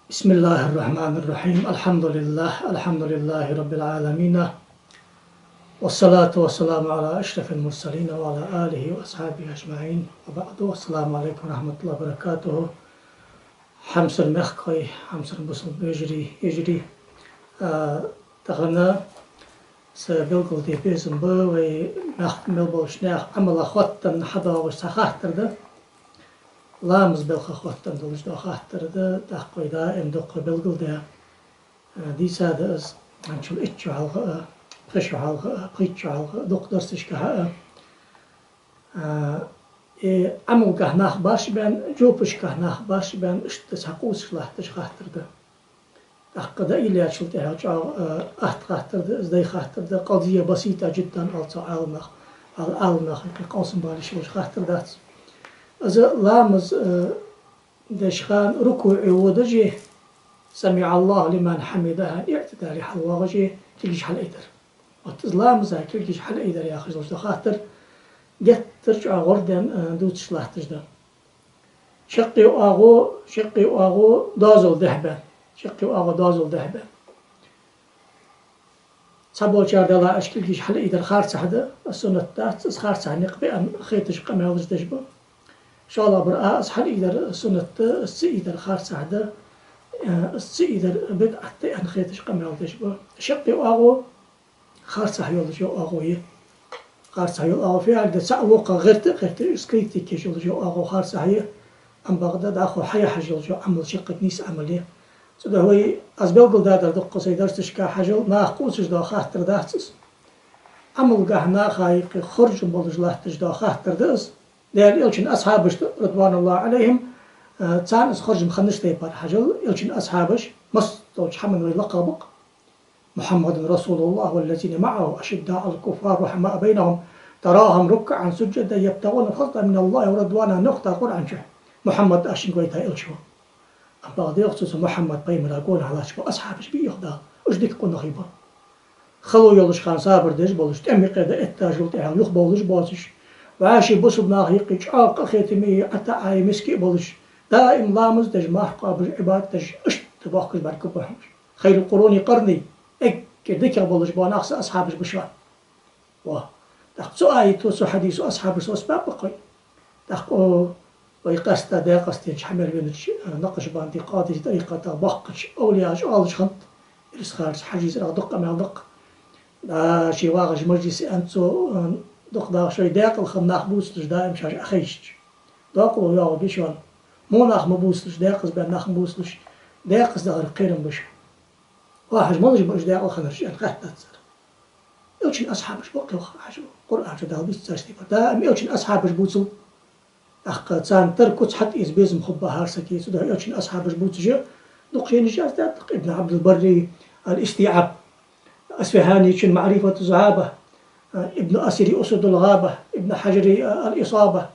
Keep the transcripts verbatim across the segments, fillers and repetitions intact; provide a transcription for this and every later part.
بسم الله الرحمن الرحيم. الحمد لله، الحمد لله رب العالمين. والصلاة والسلام على أشرف المرسلين وعلى آله وأصحابه أجمعين. وبعد، السلام عليكم ورحمة الله وبركاته. Хьамсара мехкахой, хьамсара бусалба вежарий, йижарий. А, тахан са белгалде безам ба, вай мехка мел болча наьха Ӏамалах хоттаденна хьадоагӀаш цхьа хаттар да. Ламаза балхах хоттаденна долаш дола хаттар да, тӀаккха вай даим дукха белгалдаь, а, дийца да из, хӀанзчул итт шу хьалха а, пхи шу хьалха а, пхийтта шу хьалха а, дукха дарсашка а. А, э, Ӏамалгахьа нах башха баьнна, жопашкахьа нах башха баьнна, иштта цхьа къувсаш латташ хаттар да. ТӀаккха дӀаиллачул тӀехьагӀа чӀоагӀа, а, атта хаттар да, из дай хаттар да, قضية بسيطة جدًا оал цу Ӏаламнаха, Ӏал-, Ӏаламнаха юкъе къовсам бала йиш йолаш хаттар дац. Из ламаз, а, деш хана рукуӀе водаше, سمع الله لمن حمده, иӀтидале хьалвоагӀаше, кулгаш хьалайдар. Вот из ламаза кулгаш хьалайдар яхаш долаш дола хаттар геттара чӀоагӀа гӀорденна, а, дувцаш латташ да. Шаккхе оагӀув, шаккхе оагӀув доазол дехьабаьнна. Шаккхе оагӀув доазол дехьабаьнна. Цхьаболчар, Даьллахь, уж кулгаш хьалайдар харцахьа да, из суннат дац, из харцахьа никъ бе аьнна хеташ къамаьлаш деш ба. ШоллагӀбар а, из хьалайдар суннат да, из ца айдар харцахьа да, э, из ца айдар бидӀат да аьнна хеташ къамаьл деш ба. Шаккхе оагӀув харцахьа йолаш йола оагӀув я. Харцахьа йола оагӀув фу яхилга да, цхьа а вокхах гӀерта а гӀерташ, из критика еш йолаш йола оагӀув харцахьа я, ам бакъда дӀахо хьаяхьаш йолаш йола Ӏамал шаккхе нийса Ӏамал я. Цудухьа вай, аз белгалдаьдар дукха сай дарсашка, хьажал, наха къувсаш дола хаттар дац из. Ӏамалгахьа наха юкъе хоржам болаш латташ дола хаттар да из. Даьла Элчан асхьабашта, رضوان الله عليهم, а, царна из хоржам хиннача тайпара хьажал, Элчан асхьабаш, массадолча хӀаман вай лакхагӀа ба-кх. محمد رسول الله والذين معه أشداء على الكفار رحماء بينهم تراهم ركعا سجدا يبتغون فضلا من الله ورضوانا, йоах Дала Къуръан чу. Мухьаммад аш шийга вайта Элча ва. Амма бакъда йоах цо, цу Мухьаммад пайхамара гонахьа латташ бола асхьабаш ба, йоах Дала. Уж дика къонахий ба. Хало йолаш хана сабар деш болаш, тӀема юкъе дӀаэттачул тӀехьагӀа юхабовлаш боацаш, вӀаший бусалба наха юкъе чӀоагӀа къахетаме а, ӀотаӀае а, миска а болаш, даим ламаз деш, марха кхоабаш, Ӏибадат деш, иштта бохкаш бӀаргагургба хьона уж. خير القرون قرني, эггара дикагӀа болаш бола нах са асхьабаш ба шоана. Ва. ТӀаккха цу аято, цу хьадисо асхьабаш совцабаьб-кх вай. ТӀаккха, о, вай къаьстта даькъаза денча хьамер венача, а, накъшбанди, къадири тӀарикъатах боккхача овлияаша оалаш хиннад, ирс харц, хьажий цӀерагӀа дукха къамаьл да-кх. Да, ше вагӀаш мажлисе аьннад цо, а, дукха дагӀа шоай даькъала хинна нах бувцалаш даим шоаш Ӏохайшача. Докъало йоагӀаргья шоана. Во нах ма бувцалаш, даькъаза баьнна нах ма бувцалаш, даькъаза дахар кхерам ба шоана. Ва хьажа, малаш ба уж даькъала хиннараш, аьнна хаьттад цар. Элчан асхьабаш ба-кх, йоах, хьажал, Къуръан чу Дала бийцача тайпара. Даим Элчан асхьабаш бувцал. ТӀаккха царна тара куц хьатӀаэца безам хургба хӀара сага. Цудухьа Элчан асхьабаш бувцаш а дукха жайнаш яздаьд-кх Ибн Ӏабдул-Барри, Ал-ИстиӀаб, Асфихьанийчун МаӀрифату-с-СахьӀаба, а, Ибн Асири Усудул-ГӀаба, Ибн Хьажари, а, Ал-Исаба,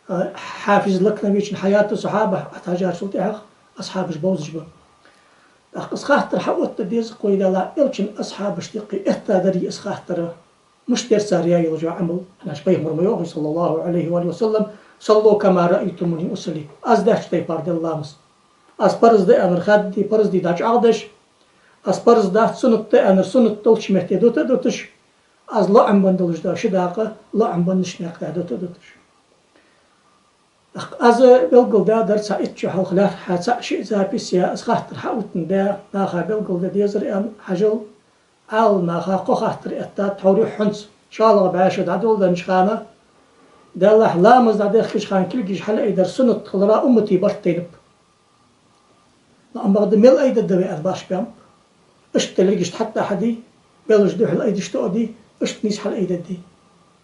а, Хьафиз Лакнавийчун Хьаяту-с-СахьӀаба, Ӏа тажарчул тӀехьагӀа асхьабаш бовзаш ба. ТӀаккха из хаттар хьаотта деза-кх вай, Даьллахь, Элчан асхьабашта юкъе этта дарий из хаттар? Мишта дир цар яь йолаш йола Ӏамал? ХӀана аьлча пайхамара ма йоахий, صلى الله عليه وآله وسلم: صلوا كما رأيتموني أصلي. Аз деча тайпара де ламаз. Аз парз да аьннар хадди, парз дий дӀачӀоагӀдеш, аз парз дац, суннат да аьннар суннат долча метте дита а диташ, аз лоӀам бенна долаш дола ши дакъа лоӀам беннача наькъа тӀа дита а диташ. ТӀаккха аз белгалдаьдар цхьа итт шу хьалха лаьрххӀа цхьа-шиъ запись яь, из хаттар хьаоттадаь, наха белгалде дезар аьнна, хьажал, Ӏаламнаха кхо хаттар эттад тхьовра юххьанца, шоллагӀа бӀаь шу дӀадоладеннача хана, Даьллахь, ламаз дӀадехкача хана кулгаш хьалайдар суннат хилара уммата барт тайнаб. Но амма бакъда мел айдергда вай аьнна башха баьннаб. Иштта лергашта хьатӀа хьаде, белажа духьал айдеш тоъаде, иштта нийса хьалайдергда.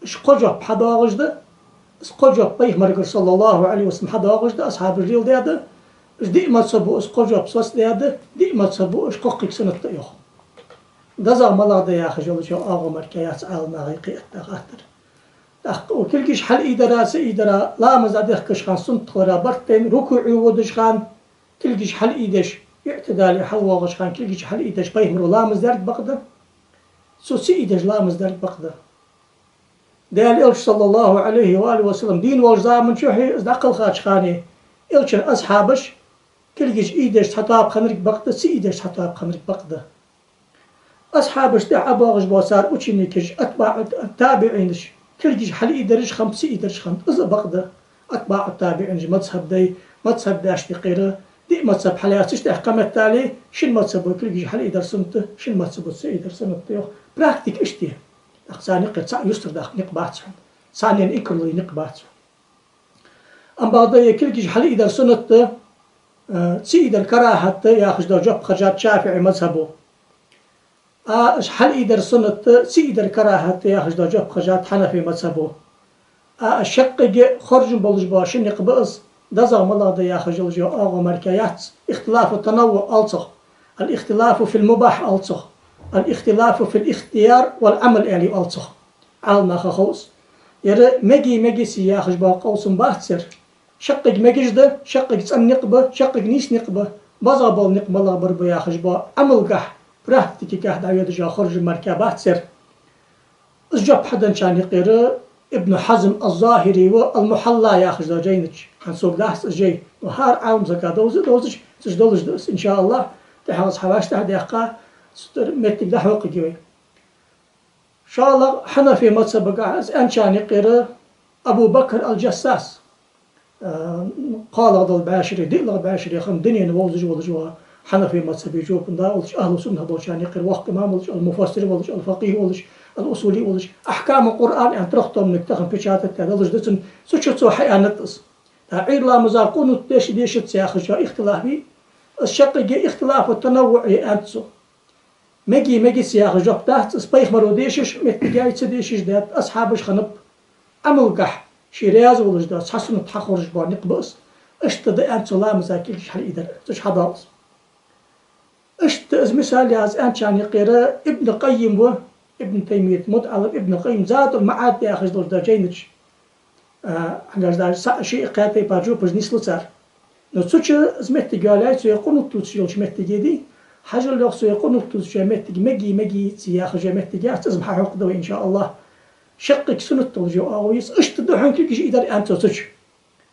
Уж кхо жоп хьадоагӀаш да, из кхо жоп пайхамарагара, صلى الله عليه وسلم, хьадоагӀаш да, асхьабаша леладаь да, уж диъ мазхӀабо из кхо жоп соцадаь да, диъ мазхӀабо уж кхоккхе суннат да йоах. ДезагӀа малагӀа да яхаш йолча оагӀув мара кхы яц Ӏаламнаха юкъе этта хаттар. ТӀаккха укх кулгаш хьалайдара, ца айдара, ламаз дӀадехкача хана суннат хилара барт тайна, рукуӀе водача хана кулгаш хьалайдеш, иӀтидале хьалвоагӀача хана кулгаш хьалайдеш пайхамаро ламаз даьр бакъда, цо ца айдеш ламаз даьр бакъда. Даьла Элча, صلى الله عليه وآله وسلم, дийна волча заман чухьеи из дӀакхелхача ханеи Элчан асхьабаш Кулгаш ийдеш цхьа тоаба хиннарг бакъ да, ца ийдеш цхьа тоаба хиннарг бакъ да. Асхьабашта тӀехьа ӀобоагӀаш бола цар ученикаш, атбаӀу табиӀинаш, кулгаш хьалъийдераш хиннаб, ца ийдераш хиннаб, из а бакъ да. АтбаӀу табиӀинаш мазхӀаб дай, мазхӀаб баьча наькъера диъ мазхӀаб хьалъяц, иштта тӀехьа кхаметтали, шин мазхӀабо кулгаш хьалъийдар суннат да, шин мазхӀабо ца ийдар суннат да йоах. Практика иштта я. ТӀаккха царна юкъера цхьа юстара даккха никъ бац хьона, царна инкарло е никъ бац хьона. Амма бакъда е кулгаш хьалъийдар суннат да, э, ца ийдар карахӀат да яхаш дола жоп хержад ШафиӀий мазхӀабо. А, хьалъийдар суннат да, ца ийдар карахӀат да яхаш дола жоп хержад Хьанафий мазхӀабо. А, шаккхе хоржам болаш бола ши никъ ба из, дезагӀа малагӀа да яхаш йолаш йола оагӀув мара яц, ихтилафу танаввуӀ оал цох, ал-ихтилафу фил мубахь оал цох, ал-ихтилафу фил ихтияр вал Ӏамал аьле оал цох. Ӏаламнаха хов из. Ер меги, мегаций яхаш бола къовсам бац ер. Шаккхе мегаш да, шаккхе цӀена никъ ба, шаккхе нийса никъ ба, база бола никъ малагӀа бар ба яхаш бола Ӏамалгахьа, практикагахьа дӀайодаш йола хоржам мара бац ер. Из жоп хьаденначарна юкъера Ибн Хьазм аз-ЗахӀирий ва Ал-Мухьалла яхаш долча жайна чу. ХӀанз сога дац из жай, но хӀара Ӏалам сага довза а довзаш, цу чу долаш да из, иншааллахӀ, тӀехьагӀа из хьавӀашагӀтехьа даьккха, цу тӀара моттиг дӀахьокхаргья вай. ШоллагӀа, Хьанафий мазхӀабагахьа из аьнначарна юкъера Абу Бакр ал-Джассас, а, кхоалагӀа дола бӀаьшере, диълагӀа бӀаьшере хинна дунен вовзаш волаш ва Хьанафий мазхӀаба жопан да волаш, ахӀлу сунна болчарна юкъера воккха имам волаш, ал-муфассир волаш, ал-факъихӀ волаш, ал-усули волаш, «Ахькамул Къуръан» аьнна трехтомник тахан печатать даь долаш да цун, цу чу цо хьааьннад из. ТӀаккха Ӏуйра ламаза къунут деш, дешац яхаш йола ихтилаф я, из шаккхе ихтилафу танаввуӀ я аьннад цо. Меги, мегаций яхаш жоп дац из, пайхамаро дешаш моттиг я, ца дешаш даьд, асхьабаш хиннаб. Ӏамалгахьа ше раьза волаш дола цхьа суннат хьахоржаш бола никъ ба из. Иштта да аьннад цо ламаза кулгаш хьалъайдар, цу чу хьадоал из. Иштта из мисал яз аьнначарна юкъера Ибн Къаййим ва, Ибн Таймият мутаӀалим Ибн Къаййим Задул-МаӀад яхаш долча жайна чу. А, хӀанз даже са-, ши-кхаь тайпара жопаш нислу цар. Но цу чу из моттиг йоалаяьй, цу е къунут дувцаш йолча моттиге дий, хьажал йоах, цу е къунут дувцача моттиге меги, мегаций яхаш йола моттиг яц, из ма хьахьокхаргда вай, иншааллахӀ. Шаккхе суннат долаш йола оагӀув я из, иштта да хьона кулгаш ийдар аьннад цо цу чу.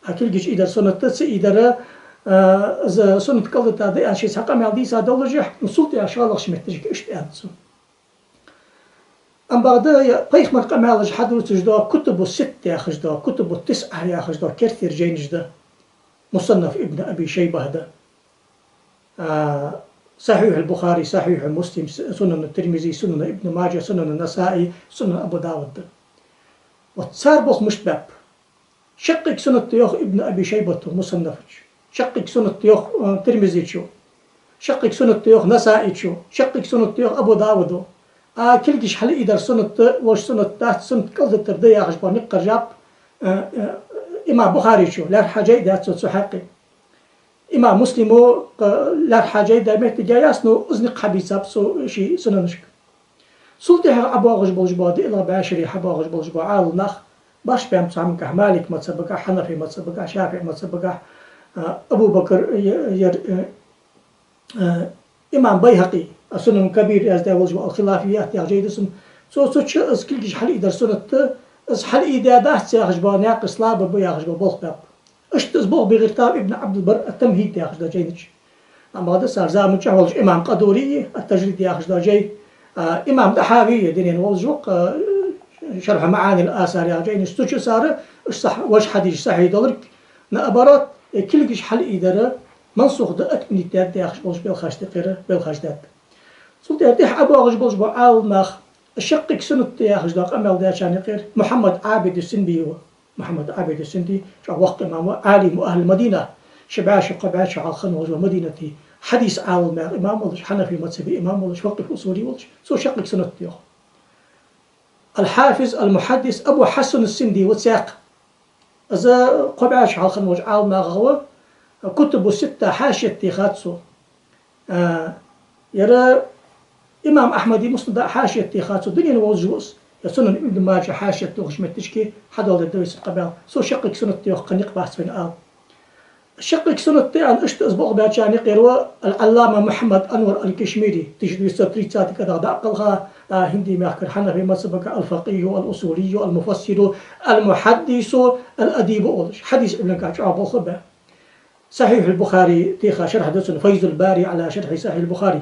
А кулгаш ийдар суннат да, ца ийдар, а, из суннат кӀалдита да аьнна ше цхьа къамаьл дийца доллашехь, но цул тӀехьа шоллагӀча моттигашка иштта аьннад цо. Амма бакъда е пайхамара къамаьлаш хьадувцаш дола Кутубу Ситта яхаш дола, Кутубу ТисӀа яхаш дола керттера жайнаш да. Мусаннаф Ибн Аби Шайбах да. А, Сахьихьул Бухари, Сахьихьу Муслим, С-, Сунан Тирмизи, Сунан Ибн Маджа, Сунан Насаи, Сунан Абу Давуд да. Вот цар болх мишта баьб. Шаккхе суннат да йоах Ибн Аби Шайбата Мусаннафа чу. Шаккхе суннат да йоах, э, Тирмизичо. Шаккхе суннат да йоах Насаичо. Шаккхе суннат да йоах Абу Давудо. А кулгаш хьалъайдар суннат да, вож суннат дац, суннат кӀалдитар да яхаш бола никъ хержаб, э, э, имам Бухаричо, лаьрхӀа жай даьд цо цу хьакъе. Имам Муслимо, э, лаьрхӀа жай даь моттиг яц, но из никъ хьабийцаб цо ший сунанашка. Цул тӀехьагӀа ӀобоагӀаш болаш бола, диълагӀа бӀаьшере хьабоагӀаш болаш бола Ӏаламнах, башха баьннаб цу хӀамагахьа, Малик мазхӀабагахьа, Хьанафи мазхӀабагахьа, ШафиӀи мазхӀабагахьа, а, Абу Бакр, е-, ер, э, э, имам Байхьакъи, а, Сунан Кабир яздаь волаш ва, Ал-Хилафият яха жай да цун. Цо цу чу из кулгаш хьалъайдар суннат да, из хьалъайдаьдац яхаш бола наькъаш слабый ба яхаш бола болх баьб. Иштта из болх бе гӀертаб Ибн Ӏабдул-Барр Ат-Тамхьид яхаш дола жайна чу. Амма бакъда цар заман чу хьоалаш имам Къадури Ат-Тажрид яхаш дола жай, а, имам ТӀахьави, дунен вовзаш ва-кх, а, Шархьу МаӀанил Асар яха жайнаш, цу чу цар, уж сахь-, вож хьадисаш сахьихь долга, наоборот, э, кулгаш хьалъайдар мансух да, отменить даьд яхаш болаш белхаш тӀехьара, белхаш даьд. Цул тӀехьа тӀехьа ӀобоагӀаш болаш бола Ӏаламнах, шаккхе суннат да яхаш дола къамаьл даьчарна юкъера Мухьаммад Ӏабиди Синди ва. Мухьаммад Ӏабиди Синди чӀоагӀа воккха имам ва, Ӏалиму ахӀлил Мадина, ши бӀаь шу, кхо бӀаь шу хьалха хинна волаш ва Мадинате, хьадиса Ӏаламнаьха имам волаш, Хьанафи мазхӀаба имам волаш, факъихӀ усули волаш, цо шаккхе суннат да йоах. Ал-Хьафиз, ал-Мухьаддис Абу Хьасан ас-Синди ва цхьаькха. Из кхо бӀаь шу хьалха хинна волча Ӏаламнахах ва, Кутубу Ситта хьашият техад цо. А, ер имам Ахьмада Муснада хьашият техад цо, дунен вовзаш ва из. Ер Сунан Ибн Маджа хьашият тохаш моттигашка хьадоаладергда вай цун къамаьл. Цо шаккхе суннат да йоах, кхы никъ бац вайна ала. Шаккхе суннат да аьнна, иштта из болх баьчарна юкъера ва Ал-Ӏаллама Мухьаммад Анвар Ал-Кишмири, тысяча девятьсот тридцатый кӀаьдагӀа дӀа а кхелха, а, ХӀинди мехкара Хьанафи мазхӀабагахьа ал-факъихӀу, ал-усулийю, ал-муфассиру, ал-мухьаддису, ал-адибу олаш, хьадиса Ӏилмангахьа чӀоагӀа болх баь. Сахьихь аль-Бухари теха шархь да цун, Файзуль-Бари Ӏала шархьи Сахьихь аль-Бухари,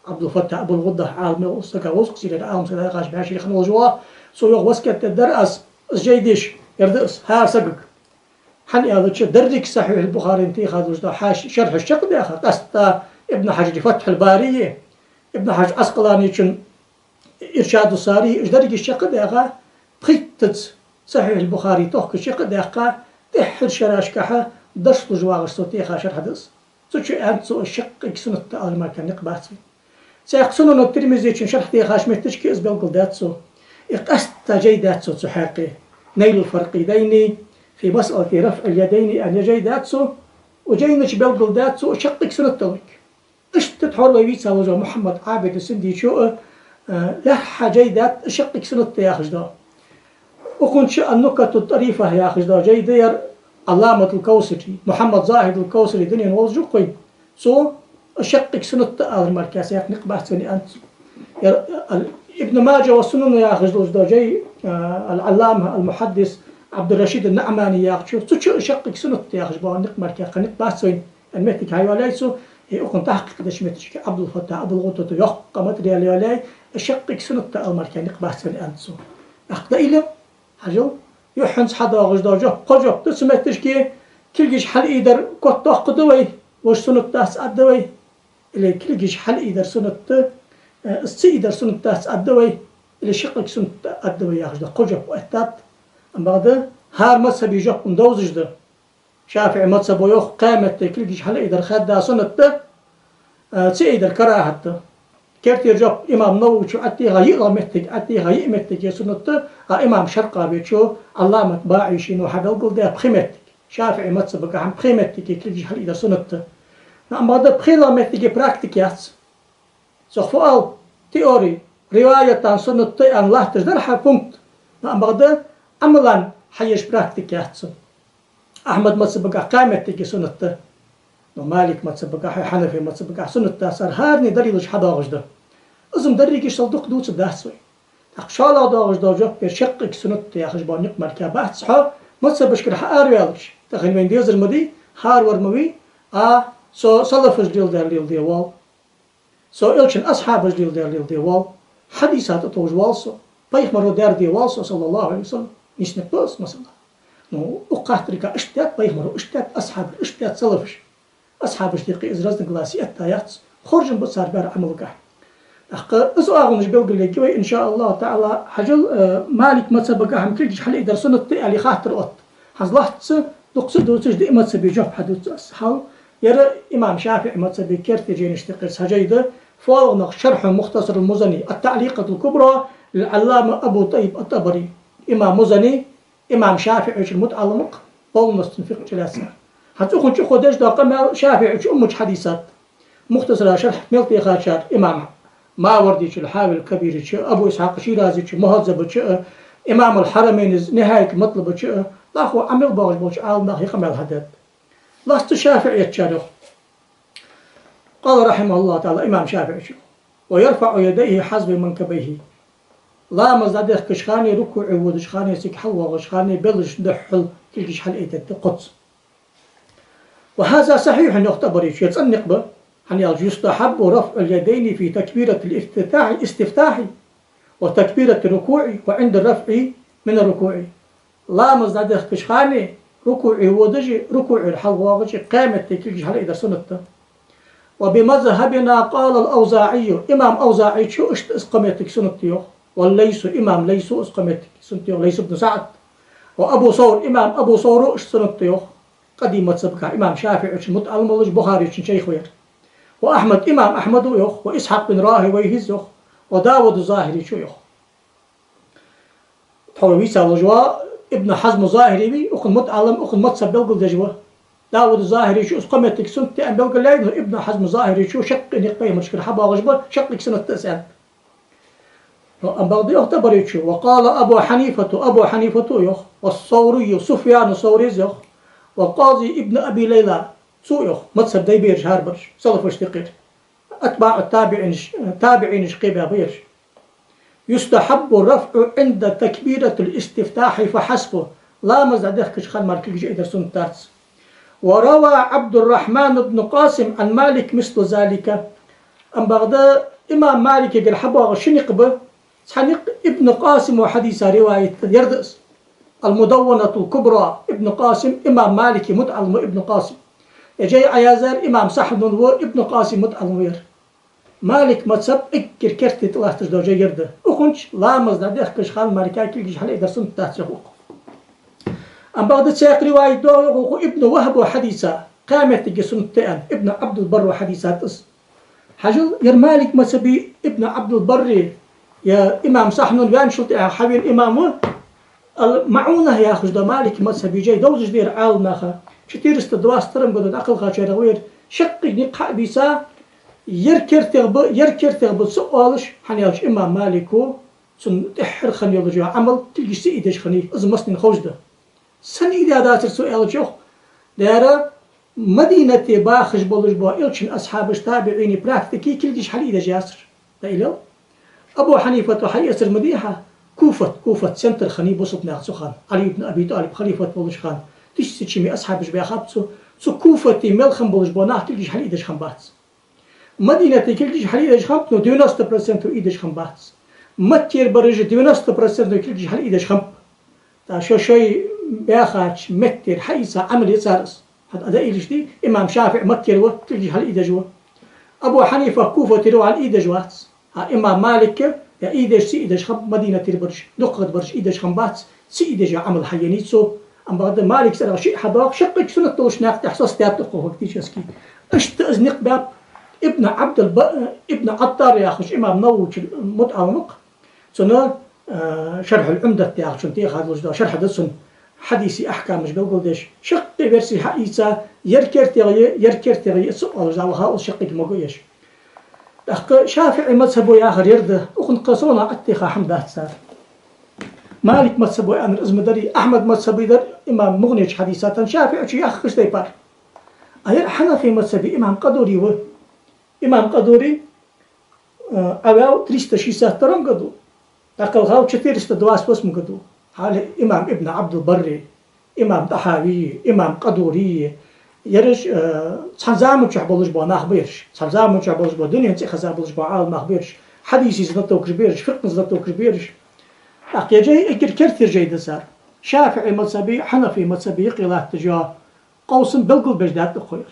Ӏабдул-Фаттахь Абул-ГӀудда, Ӏалам, сага вовза кхесира Ӏалам саг, хьаша баьши хинна волаш ва. Цо йоах, васкет дергдар аз, из жай деш, ер да из, хӀара сагага. ХӀана аьлча, деррига Сахьихь аль-Бухарина теха долаш да хьаша шархьаш чакхдаьха, къаьстта Ибн Хьажара Фатхьуль-Бари, Ибн Хьажар Ӏаскъаланийчун Иршаду Сари, уж дерригаш чакхдаьха, пхийттаза Сахьихь аль-Бухари тохкаш чакхдаьккха, тӀеххьарча шерашкахьа дарс луш вагӀаш цо теха шархь да из. Цу чу аьннад цо, шаккхе суннат да алар мара никъ бац вайна. Цхьаькха Сунан ат-Тирмизийчун шархь техача метташка из белгалдаьд цо. И къаьстта жай даьд цо цу хьакъехьа. Найлуль-Фаркъидайни фи масъалати рафъиль-ядайни аьнна жай даьд цо. Укх жайна чу белгалдаьд цо шаккхе суннат далар. Иштта тхьовра вай вийца волаш ва Мухьаммад Ӏабид Синдийчо а, а, лаьрххӀа жай даьд шаккхе суннат да яхаш да. Укхун чу Ан-Нукату ат-ТӀарифа яхаш да жай да ер, Ӏалламатуль-Кавсари, Мухьаммад Захьидуль-Кавсари дунен волаш ва-кх вайна. Цо шаккхе суннат да алар мара цхьаькха никъ бац вайна аьннад цо. Ер, ал-, Ибн Маджа ва Сунан яхаш долаш да жай, а, аль-Ӏаллама аль-Мухьаддис Ӏабдуррашид ан-НаӀмани яхачо, цу чу шаккхе суннат да яхаш бола никъ мара цхьаькха никъ бац вайна. Ер моттиг хьайоалаяьй цо, э, укхун тахькъикъ деча метташка Ӏабдул-Фаттахь Абул-ГӀуддата йоккха материал йоалаяьй, шаккхе суннат да алар мара никъ бац вайна аьннад цо. ТӀаккха дӀаийла, хьажал, юххьанца хьадоагӀаш да жоп, кхо жоп да цу метташка, кулгаш хьалъайдар котдоаккхаргда вай, вож суннат дац аргда вай, или кулгаш хьалъайдар суннат да, э, из ца айдар суннат дац аргда вай, или шаккхе суннат да аргда вай яхаш да кхо жоп оттадаьд. Амма бакъда хӀара мазхӀаба жоп-м довзаш да. ШафиӀий мазхӀабо йоах, кхаь метте кулгаш хьалъайдар хадда суннат да, а, ца айдар карахӀат да. Керттера жоп имам Нававийчо Ӏотеха йиълагӀа моттиг, Ӏотеха йиъ моттиге суннат да, а имам Шаркъавийчо, Ӏалламат БаӀишийно хьабелгалдаь пхи моттиг. ШафиӀий мазхӀабагахьа-м пхи моттиге кулгаш хьалъайдар суннат да. Амма бакъда пхелагӀа моттиге практика яц. Цох фу оал, теори, риваятан суннат да аьнна латташ дар хьа пункт, амма бакъда Ӏамалан хьаеш практика яц цун. Ахьмад мазхӀабагахьа кхаь моттиге суннат да. Ну, Малик мазхӀабагахьа, Хьанафи мазхӀабагахьа суннат дац, цар хӀаране далилаш хьадоагӀаш да. Из-м дерригаш сел дукха дувцаргдац вай. ТӀаккха шоллагӀа доагӀаш дола жоп, ер шаккхе суннат да яхаш бола никъ мара бац хьо, мазхӀабашкара хьаараваьлча, тахан вайна дезар ма дий, хӀаравар ма вий, а, со салафаша леладаьр леладе воал. Со Элчан асхьабаша леладаьр леладе воал, хьадиса тӀатовжа воал со, пайхамаро даьр де воал со, саллаллахӀу Ӏалайхи ва саллам, нийса никъ ба из, масала. Ну, укх хаттарга иштта даьд пайхамаро, иштта даьд асхьабаша, иштта даьд салафаша. Асхьабашта юкъе из разногласи этта яц, хоржам ба цар баьр Ӏамалгахьа. ТӀаккха из оагӀонаш белгалъергья вай, иншааллахӀу таӀала, хьажал, э, Малик мазхӀабагахьа-м кулгаш хьалъайдар суннат да аьле хаттар отт. ХӀанз лоацца, дукха ца дувцаш, диъ мазхӀаба жоп хьадувц аз. Хьал, ер имам ШафиӀий мазхӀаба керттера жайнашта юкъера цхьа жай да, фолгӀанах шархьу Мухтасаруль-Музани, ат-ТаӀликъатуль-Кубра лиль-Ӏаллама Абу ТӀаййиб ат-ТӀабари. Имам Музани, имам ШафиӀийчун мутаӀаллим ва-кх, полностью фикъхӀ чулоацар. ХӀанз укхун чу кхо деш дола къамаьл ШафиӀийчун уммача хьадисат. Мухтасара шархь мел техачар имам Мавардийчо, Хьавиль-Кабирчо, Абу Исхьакъ Ширазичо, Мухьаззабачо, имамуль-Хьарамайна из НихӀаятуль-МатӀлабачо, дӀахо Ӏамал боагӀаш болча Ӏаламнаха ер къамаьл хьадаьд. Лоацца ШафиӀийчар йоах. قال رحمه الله تعالى, имам ШафиӀийчо: ويرفع يديه حذو منكبيه. Ламаз дӀадехкача хана, рукуӀе водача хана, цига хьалвоагӀача хана белаш духьал кулгаш хьалъайдергда кхозза. وهذا صحيح, йоах ТӀабарийчо, ер цӀена никъ ба. ХӀана аьлча, يستحب رفع اليدين في تكبيرة الافتتاح، الاستفتاح، وتكبيرة الركوع، وعند الرفع من الركوع. Ламаз дӀадехкача хана, рукуӀе водаш а, рукуӀера хьалвоагӀаш а, кхаь метте кулгаш хьалъайдар суннат да. وبمذهبنا قال الأوزاعي, имам АвзаӀийчо иштта из кхо моттиг суннат да йоах. والليث, имам Лайсо из кхо моттиг суннат да йоах, Лайс ибн СаӀд. وأبو ثور, имам Абу Савро иштта суннат да йоах. Къадим мазхӀабагахьа имам ШафиӀийчун мутаӀаллим волаш, Бухарийчун шайх ва ер. وأحمد, имам Ахьмадо йоах, وإسحاق بن راهويه йоах, وداود الظاهريчо йоах. Тхьовра вийца волаш ва Ибн Хьазм ЗахӀири, ва укхун мутаӀаллим, укхун мазхӀаб белгалдеш ва. Давуд ЗахӀирийчо из кхо моттиг суннат да аьнна белгалъяьй, но Ибн Хьазм ЗахӀирийчо шаккхе никъ пайхамарашкара хьабоагӀаш ба, шаккхе суннат да из аьннад. Но амма бакъда йоах ТӀабарийчо: وقال أبو حنيفة, Абу Хьанифато йоах, والثوري, Суфьяну Саврис йоах, والقاضي ابن أبي ليلى, цо йоах, мазхӀаб дай бераш хӀарабараш, салафашта юкъера. АтбаӀу табиӀинаш, табиӀинаш кхебаь ба ераш. يستحب الرفع عند تكبيرة الاستفتاح فحسب. Ламаз дӀадехкача хана мара кулгаш айдар суннат дац. وروى عبد الرحمن بن قاسم عن مالك مثل ذلك. Амма бакъда имам Маликагара хьабоагӀаш ши никъ ба, цхьа никъ Ибн Къасима хьадийца риваят да, ер да из. المدونة الكبرى, Ибн Къасим, имам Малика мутаӀаллим ва Ибн Къасим. Ер жай Ӏояздаьр имам Сахьнун ва, Ибн Къасима мутаӀаллим ва ер. Малика мазхӀаб эггара керте тӀа латташ дола жай ер да. Укхунца ламаз дӀадехкача хана мара кулгаш хьалъайдар суннат дац йоах укхо. Амма бакъда цхьаькха риваят доагӀа йоах укхо, Ибн Вахьба хьадийца, кхаь моттиге суннат да аьнна, Ибн Ӏабдул-Барра хьадийцад из. Хьажал, ер Малика мазхӀаба Ибн Ӏабдул-Барри, е имам Сахьнун ваьнначул тӀехьагӀа хьавена имам ва, Ал-МаӀуна яхаш дола Малика мазхӀаба жай довзаш да ер Ӏаламнаха, четыреста двадцать втором году дӀакхелхачарех ва ер, шаккхе никъ хьа а бийца, ер кертера ба, ер кертера ба ца оалаш, хӀана аьлча имам Малика, цун тӀеххьара хинна йола Ӏамал, кулгаш ца ийдеш хиннай, из массанена ховш да. Сенна ийдеш дацар цо аьлча йоах, дера Мадинате бахаш болаш бола Элчан асхьабаш, табиӀинай практика кулгаш хьалъайдеш яцар. ДӀаилел. Абу Хьанифата хьаэцар ма дий хьа, Куфат, Куфат центр хиннай бусалба наьха цу хана, Ӏали ибн Аби ТӀалиб халифат волаш хана, тиссачами асхьабаш баьхаб цу, цу Куфате мел хинна болаш бола нах кулгаш хьалъайдеш хиннабац. Мадинате кулгаш хьалъайдеш хиннаб, но девяносто процентов ийдеш хиннабац. Маккера бараш девяносто процентов кулгаш хьалъайдеш хиннаб. ТӀаккха шо-шоай баьхача меттера хьаийца Ӏамал я цар из. ХӀанз а дӀаийлаш дий, имам ШафиӀи Маккера ва, кулгаш хьалъайдеш ва. Абу Хьанифа Куфатера ва, хӀанз ийдеш вац. ХӀа, имам Малика, е ийдеш, ца ийдеш хиннаб, Мадинатера бараш, дукхагӀа бараш ийдеш хиннабац, ца ийдеш йола Ӏамал хьаенай цо. Амма бакъда Малика цӀерагӀа шиъ хьадоагӀа, шаккхе суннат долаш наькъа тӀа хьасостадаьд укхо фактически. Иштта из никъ баьб Ибн Ӏабдул-Ба-, Ибн Ӏаттар яхача имам Нававийчун мутаӀаллим ва-кх. Цун, а, Шархьул-Ӏумдат яхачун тӀехьа долаш дола шархь да цун, хьадиса ахькамаш белгалдеш, шаккхе версий хьаийца, ер кертера я, ер кертера я ца оалаш дӀавахав из, шаккхе магаеш. ТӀаккха ШафиӀий мазхӀабо яхар ер да, укхунна кхы совнагӀа Ӏаттеха хӀама дац цар. Малика мазхӀабо аьннар из ма дарий, Ахьмада мазхӀабо дар, имам МугӀне чу хьадийцад, ШафиӀийчо яхача тайпара. А ер Хьанафий мазхӀаба имам Къадури ва. Имам Къадури, э, Ӏаваьв триста шестьдесят втором году, дӀакхелхав четыреста двадцать восьмом году. Хьалха имам Ибн Ӏабдул-Барри, имам ТӀахьавийи, имам Къадурийи, ераш, э, цхьан заман чухь болаш бола нах ба ераш. Цхьан заман чухь болаш бола, дунен цӀихеза болаш бола Ӏаламнах ба ераш. Хьадиса знатокаш ба ераш, фикъхӀа знатокаш ба ераш. ТӀаккха ер жай эггара керттера жай да цар. ШафиӀий мазхӀаба, Хьанафий мазхӀаба юкъе латташ йола къовсам белгалбеш даьд укхо ер.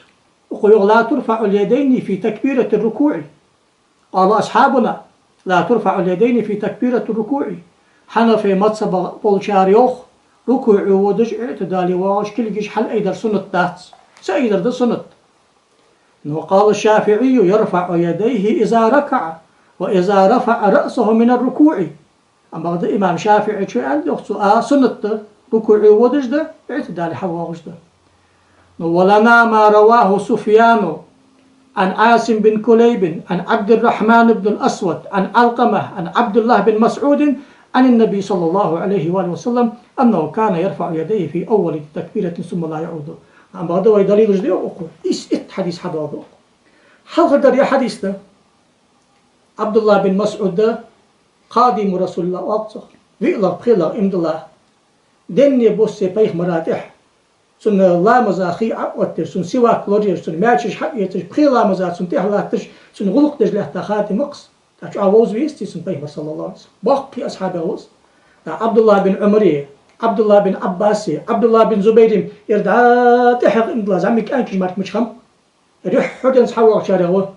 Укхо йоах: لا ترفع اليدين في تكبيرة الركوع. قال أصحابنا: لا ترفع اليدين في تكبيرة الركوع. Хьанафий мазхӀабе болчар йоах, рукуӀе водаш, иӀтидале воагӀаш кулгаш хьалъайдар суннат дац. Ца айдар да суннат. Но قال الشافعي: يرفع يديه إذا ركع، وإذا رفع رأسه من الركوع. Амма бакъда имам ШафиӀийчо аьннад йоах цо, а, суннат да, рукуӀе водаш да, иӀтидале хьавоагӀаш да. Но ولنا ما رواه سفيان عن عاصم بن كليب عن عبد الرحمن بن الأسود عن علقمة عن عبد الله بن مسعود عن النبي صلى الله عليه وآله وسلم أنه كان يرفع يديه في أول تكبيرة ثم لا يعود. Амма бакъда вай далилаш да йоах укхо. Ис итт хьадис хьадоагӀа укхо. Хьалхардар ер хьадис да. ӀабдуллахӀ бин МасӀуда, خادم رسول الله оал цох, виълагӀа, пхелагӀа иман дилла, денне, боссе пайхамара тӀехьа, цун ламаза хий Ӏооттадеш, цун сивак лораеш, цун маьчеш хьаэцаш, пхе ламаза цун тӀехьа латташ, цун гӀулакх деш лаьтта хадим ва-кх из. ТӀаккха чӀоагӀа вовза везаций цун пайхамар, صلى الله عليه وسلم? Боккхий асхьабех ва из. ТӀаккха ӀабдуллахӀ бин Ӏумари, ӀабдуллахӀ бин Зубайри, ер дӀа тӀехьагӀа иман дилла зӀамига кӀаьнкаш мара мича хиннаб? Рухьа денз хьавоагӀачарех ва.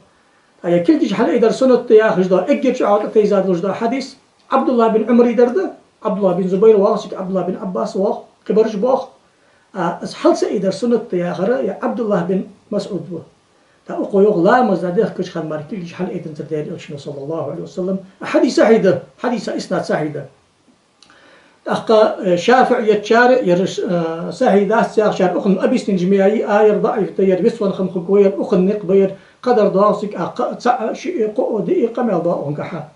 ТӀаккха ер кулгаш хьалъайдар суннат да яхаш дола, эггара чӀоагӀа тӀатайза долаш дола хьадис ӀабдуллахӀ бин Ӏумара дар да, ӀабдуллахӀ бин Зубайр воагӀа цига, ӀабдуллахӀ бин Ӏаббас воагӀа, кхыбараш боагӀа. А, из хьал ца айдар суннат да яхар ер ӀабдуллахӀ бин МасӀуд ва. ТӀаккха укхо йоах, ламаз дӀадехкача хана мара кулгаш хьалъайдинзар Даьла Элчано, صلى الله عليه وسلم. А хьадис сахьихь да, хьадиса иснад сахьихь да. ТӀаккха, э, ШафиӀийчар, ераш, э, сахьихь дац яхачар, укхун объяснени ма яй, а, ер даӀиф да, ер вицвенна хинна хургва, ер укхун никъ ба, ер кхыдар доагӀа цига, а, кхы, цаӀ, шиъ, кхоъ, диъ къамаьл доагӀа укхунга хьа.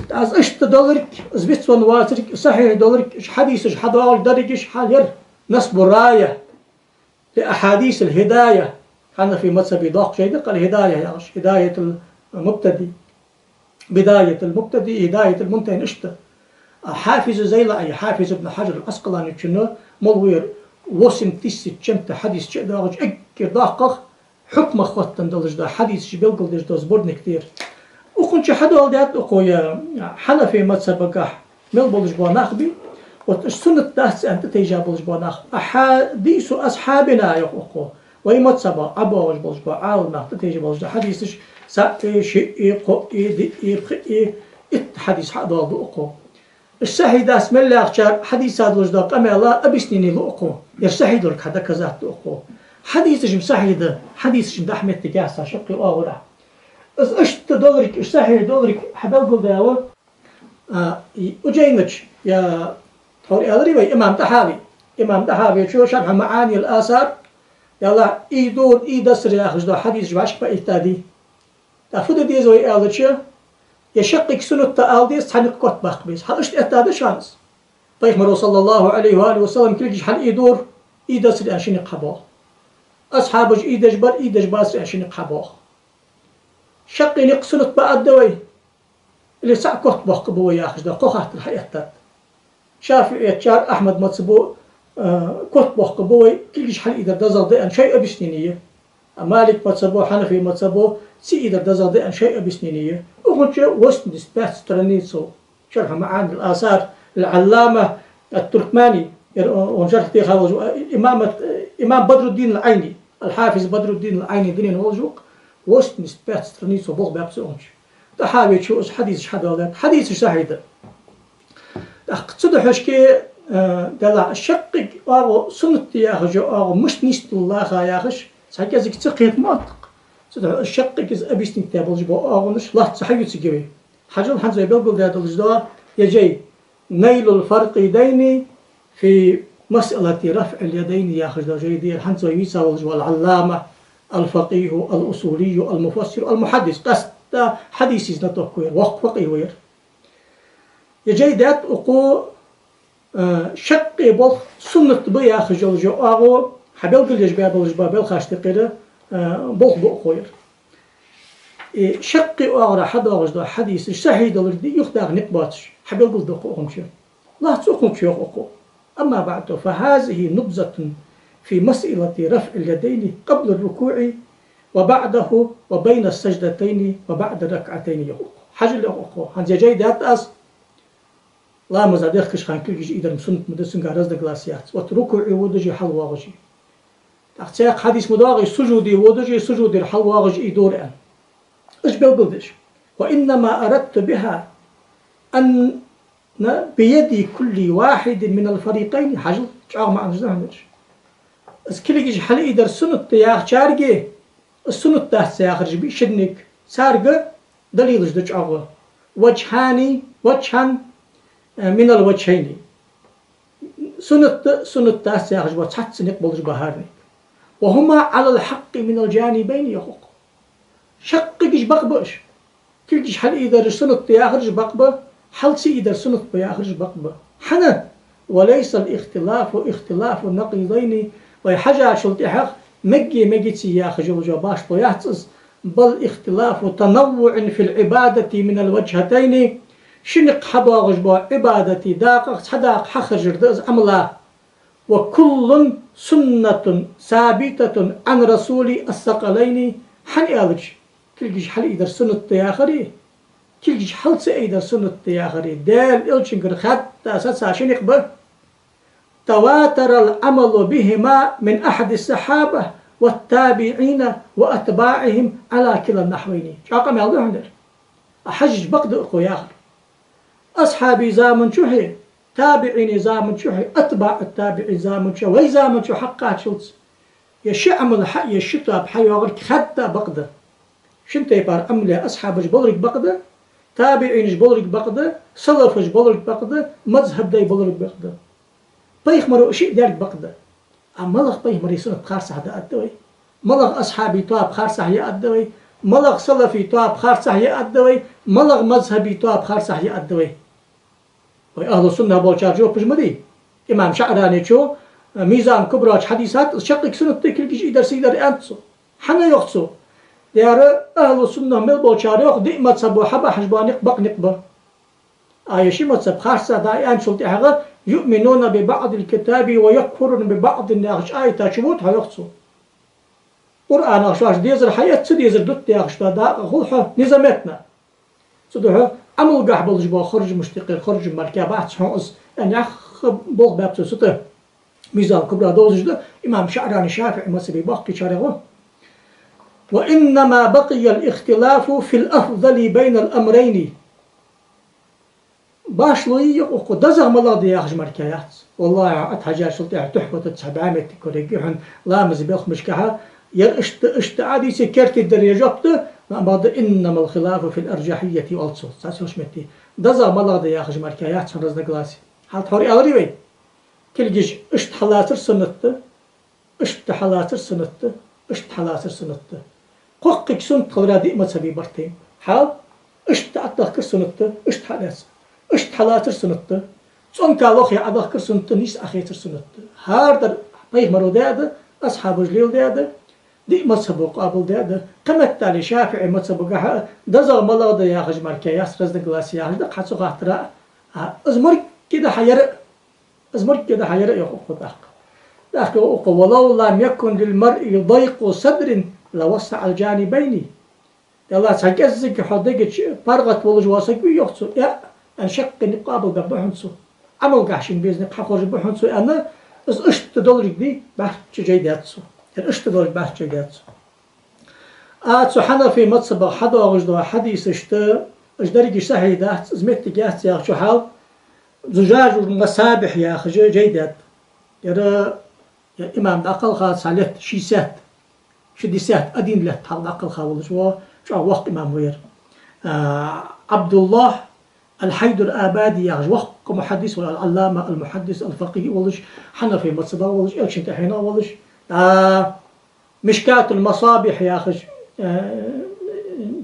ТӀаккха из иштта долга, из вицвенна воацилга, сахьихь долга, уж хьадисаш хьадоагӀаш даргаш хьал ер, نصب الراية لأحاديث الهداية, хьанафий мазхӀабе доккха жай да-кх ал-ХӀидаят яхаш, ХӀидаятул мубтади, бидаятул мубтади, хӀидаятул мунтахӀи, иштта. А Хьафиз ЗайлаӀи, Хьафиз ибн Хьажар ал-Ӏаскъаланийчун молла ва ер, восемь тысяч чем-то хьадис чу а доагӀаш, эггара доккхагӀа хьукмах хоттаденна долаш да хьадисаш белгалдеш да сборник да ер. Укхун чу хьадоаладаьд укхо я хьанафи мазхабагахь мел болаш бола нах бий, вот уж суннат дац аьнна тӀатайжа болаш бола нах. Ахьадису асхьабина йоах укхо. Вай мазхаба ӀобоагӀаш болаш бола Ӏаламнах тӀатайжа болаш да хьадисаш, цаӀ, шиъ, кхоъ, диъ, пхиъ, итт хьадис хьадоаладу укхо. Уж сахьихь дац мел яхачар хьадиса долаш да къамаьла объяснени лу укхо. Ер сахьихь долга хьадоказать ду укхо. Хьадисаш-м сахьихь да, хьадисаш-м дахьа моттиг яц цхьа шаккхе оагӀорахьа. Из иштта долга, уж сахьихь долга хьабелгалдаьд. А, и Уджайначо, я тхьовра аьлар вай, имам ТӀахьави. Имам ТӀахьавечо «Шархьу МаӀанил Асар», ялла, «Ийдор, Ийдасар» яхаш да хьадисаш вӀашка баиттади. ТӀаккха фу де деза вай аьлча, я шаккхе суннат да ала деза, цхьа никъ котбаккха беза. Хьал иштта эттад шоана из. Пайхамаро, саллаллахӀу Ӏалайхи ва алихи ва саллам, кулгаш хьалъийдора, Ийдасар аьнна ши никъ хьабоагӀа. Асхьабаша Ийдеш бар, Ийдеш бацар аьнна ши никъ хьабоагӀа. Шаккхе никъ суннат ба аргда вай, или цаӀ котбаккха ба вай яхаш да кхо хаттар хьаэттад. ШафиӀечар, Ахьмада мазхабо, а, котбаккха ба вай, кулгаш хьалъийдар дезагӀа да аьнна шоай объяснени я. А Малика мазхабо, Хьанафий мазхабо, ца ийдар дезагӀа да аьнна шоай объяснени я. Укхун чу восемьдесят пять страницу «Шархьу МаӀанил Асар», ал-Ӏаллама ат-Туркмани, ер, о, он шархь теха волаш ва, имам ат-, имам Бадруддин ал-Ӏайни, ал-Хьафиз Бадруддин ал-Ӏайни дунен волаш ва, восемьдесят пять страницу болх баьб цо укхун чу. ТӀахьавечо уж хьадисаш хьадоаладаьд. Хьадисаш сахьихь да. ТӀаккха цудухьа шке, э, делахь шаккхе оагӀув суннат да яхаш, оагӀув мишта нийсденна лаьрхӀа яхаш, цхьа кӀезига ца кхета ма атта. Цудухьа шаккхе из объяснить даь болаш бола оагӀонаш лоацца хьаювцаргья вай. Хьажал, хӀанз вай белгалдаь долаш да, я жай, «Найлул фарикъайни фи масъалати рафӀил ядайни» яхаш да жай да ер, хӀанз вай вийца волаш вола Ӏаллама, ал-факъиху, ал-усулию, ал-муфассиру, ал-мухьаддис, къаьстта хьадиса знаток ва ер, воккха факъихӀ ва ер. Ер жай даьд укхо, э, шаккхе болх суннат ба яхаш йола оагӀув хьабелгалъеш баь болаш ба белхаш тӀехьара, э, болх ба укхо ер. Э, шаккхе оагӀорахьа хьадоагӀаш да хьадисаш сахьихь долга юхадаха никъ боацаш хьабелгалду укхо укхун чу. Лоацца укхун чу йоах укхо: «أما بعد، فهذه نبذة في مسألة رفع اليدين قبل الركوع وبعده وبين السجدتين وبعد الركعتين» йоах укхо. Хьажал, йоах укхо, хӀанз ер жай даьд аз, ламаз дӀадехкача хана кулгаш ийдар суннат ма да, цунгахь разногласи яц. Вот рукуӀе водаш а, хьалвоагӀаш а. ТӀаккха цхьаькха хьадис ма доагӀий, сужуде водаш а, сужудера хьалвоагӀаш а ийдора аьнна. Уж белгалдеш. «وإنما أردت بها أن بيد كل واحد من الفريقين». Хьажал, чӀоагӀа маӀанаш да хӀанз уж. Из кулгаш хьалъийдар суннат да яхачарга, из суннат дац яхараш бий шиннега, царга далилаш да чӀоагӀа. «وجهان، وجها من الوجهين». Суннат да, суннат дац яхаш ба цхьацца никъ болаш ба хӀаране. «وهما على الحق من الجانبين» йоах укхо. Шаккхе уж бакъ ба уж. Кулгаш хьалъийдар суннат да яхараш бакъ ба, хьал ца ийдар суннат ба яхараш бакъ ба. ХӀана? «وليس الاختلاف اختلاف نقيضين». Вай хьажачул тӀехьагӀа мегий, мегаций яхаш йола башхало яц из. «بل اختلاف تنوع في العبادة من الوجهتين». Ши никъ хьабоагӀаш бола Ӏибадата дакъах цхьа дакъа хьахержар да из Ӏамала. «وكل سنة ثابتة عن رسول الثقلين». ХӀана аьлча, кулгаш хьалъийдар суннат да яхари, кулгаш хьал ца ийдар суннат да яхари Даьла Элчангара хаьдда саца ши никъ ба. «تواتر العمل بهما من عهد الصحابة والتابعين وأتباعهم على كلا النحوين». ЧӀоагӀа къамаьл да хӀанз ер. А хьажача бакъ да укхо яхар. Асхьабий заман чухьеи, табиӀиний заман чухьеи, атбаӀу табиӀий заман чухьеи, вай заман чу хьакхаччалца, ер ши Ӏамал хьа, ер ши тоаба хьайоагӀарг хаьдда бакъ да. Шин тайпара Ӏамал асхьабаша боларг бакъ да, табиӀинаша боларг бакъ да, салафаша боларг бакъ да, мазхаб дай боларг бакъ да. Пайхамаро шиъ даьрг бакъ да. А малагӀа пайхамарий суннат харцахьа да аргда вай? МалагӀа асхьабий тоаба харцахьа я аргда вай? МалагӀа салафий тоаба харцахьа я аргда вай? МалагӀа мазхабий тоаба харцахьа я аргда вай? Вай ахӀлу сунна болчар жоп уж ма дий. Имам ШаӀранечо, э, Мизан Кубра чу хьадис да, из шаккхе суннат да кулгаш ийдар, сийдар аьннад цо. ХӀана йоах цо? Дера, ахӀлу сунна мел болчар йоах, диъ мазхабо хьабахьаш бола никъ бакъ никъ ба. А ер ши мазхаб харцахьа да аьнначул тӀехьагӀа يؤمنون ببعض الكتاب ويكفرون ببعض яхача аята чу вуд хьо, йоах цо. Къуръанах шоашта дезар хьаэц, ца дезар дут яхаш да дакъа хул хьо низаметна. Цудухьа Ӏамалгахь болаш бола харжамаш тӀехьара харжам мара кхы бац хьона из, аьнна, яхха болх баьб цо цу тӀа. Мизан Кубра довзаш да имам ШаӀрани ШафиӀий мазхӀабе боккхийчарех ва. وإنما بقي الاختلاف في الأفضل بين الأمرين. Башхало йоах укхо, дезагӀа малагӀа да яхаш мара кхы яц. ВаллахӀи, Ӏа тӀахьажачул тӀехьагӀа Тухьфата цхьа бӀаь моттиг корайги хьона, ламаза белхашка хьа, ер иштта, иштта Ӏа дийца керттердар я жоп да, амма бакъда إنما الخلاف في الأرجحية оал цо, цхьацца йолча метте. ДезагӀа малагӀа да яхаш мара кхы яц хьона разногласи. Хьал тхьовра аьлар вай. Кулгаш иштта хьалацар суннат да, иштта хьалацар суннат да, иштта хьалацар суннат да. Кхоккхе суннат хилара диъ мазхӀабе барт я. Хьал, иштта тӀадахкар суннат да, иштта хьалаьцар. Иштта хьалацар суннат да. ЦӀонка лохе Ӏодахкар суннат да, нийсса Ӏохецар суннат да. ХӀара дар пайхамаро даь да, асхьабаша леладаь да, диъ мазхӀабо къоабалдаь да. Кхыметтел ШафиӀий мазхӀабагахьа дезагӀа малагӀа да яхаш мара кхы яц, разногласи яхаш да, кхы цу хаттара, а, из морг кида хьаяра. Из морг кида хьаяра, йоах укхо тӀаккха. ТӀаккха йоах укхо: ولو لم يكن للمرء ضيق صدر لوسع الجانبين. Далла, цхьа кӀеззига хьо дега чу паргӀата волаш вола саг вий, йоах цо, э, аьнна, шаккхе никъ къоабалбергба хьона цо. Ӏамалгахь шийна беза никъ хьахоржаргба хьона цо, аьнна, из иштта долга дий, бӀарчча жай даьд цо. Ер иштта долга бӀарчча жай даьд цо. А цу Хьанафий мазхӀабах хьадоагӀаш дола хьадисашта, уж деррига сахьихь дац, из моттиг яц яхача хьал, زجاج المصابيح яхаш жай даьд. Ер, ер имам дӀакхелха цхьа лет шестьдесят, шестьдесят один лет хьалха дӀакхелха волаш вола чӀоагӀа воккха имам ва ер. А, Ӏабдуллахь аль-Хьайдар-Абади яхаш воккха мухьаддис ва, аль-Ӏаллама аль-мухьаддис аль-факъихь волаш, Хьанафий мазхӀабах волаш, Элчанна тӀехьенах волаш. А, Мишкатуль-Масабихь яхаш, э,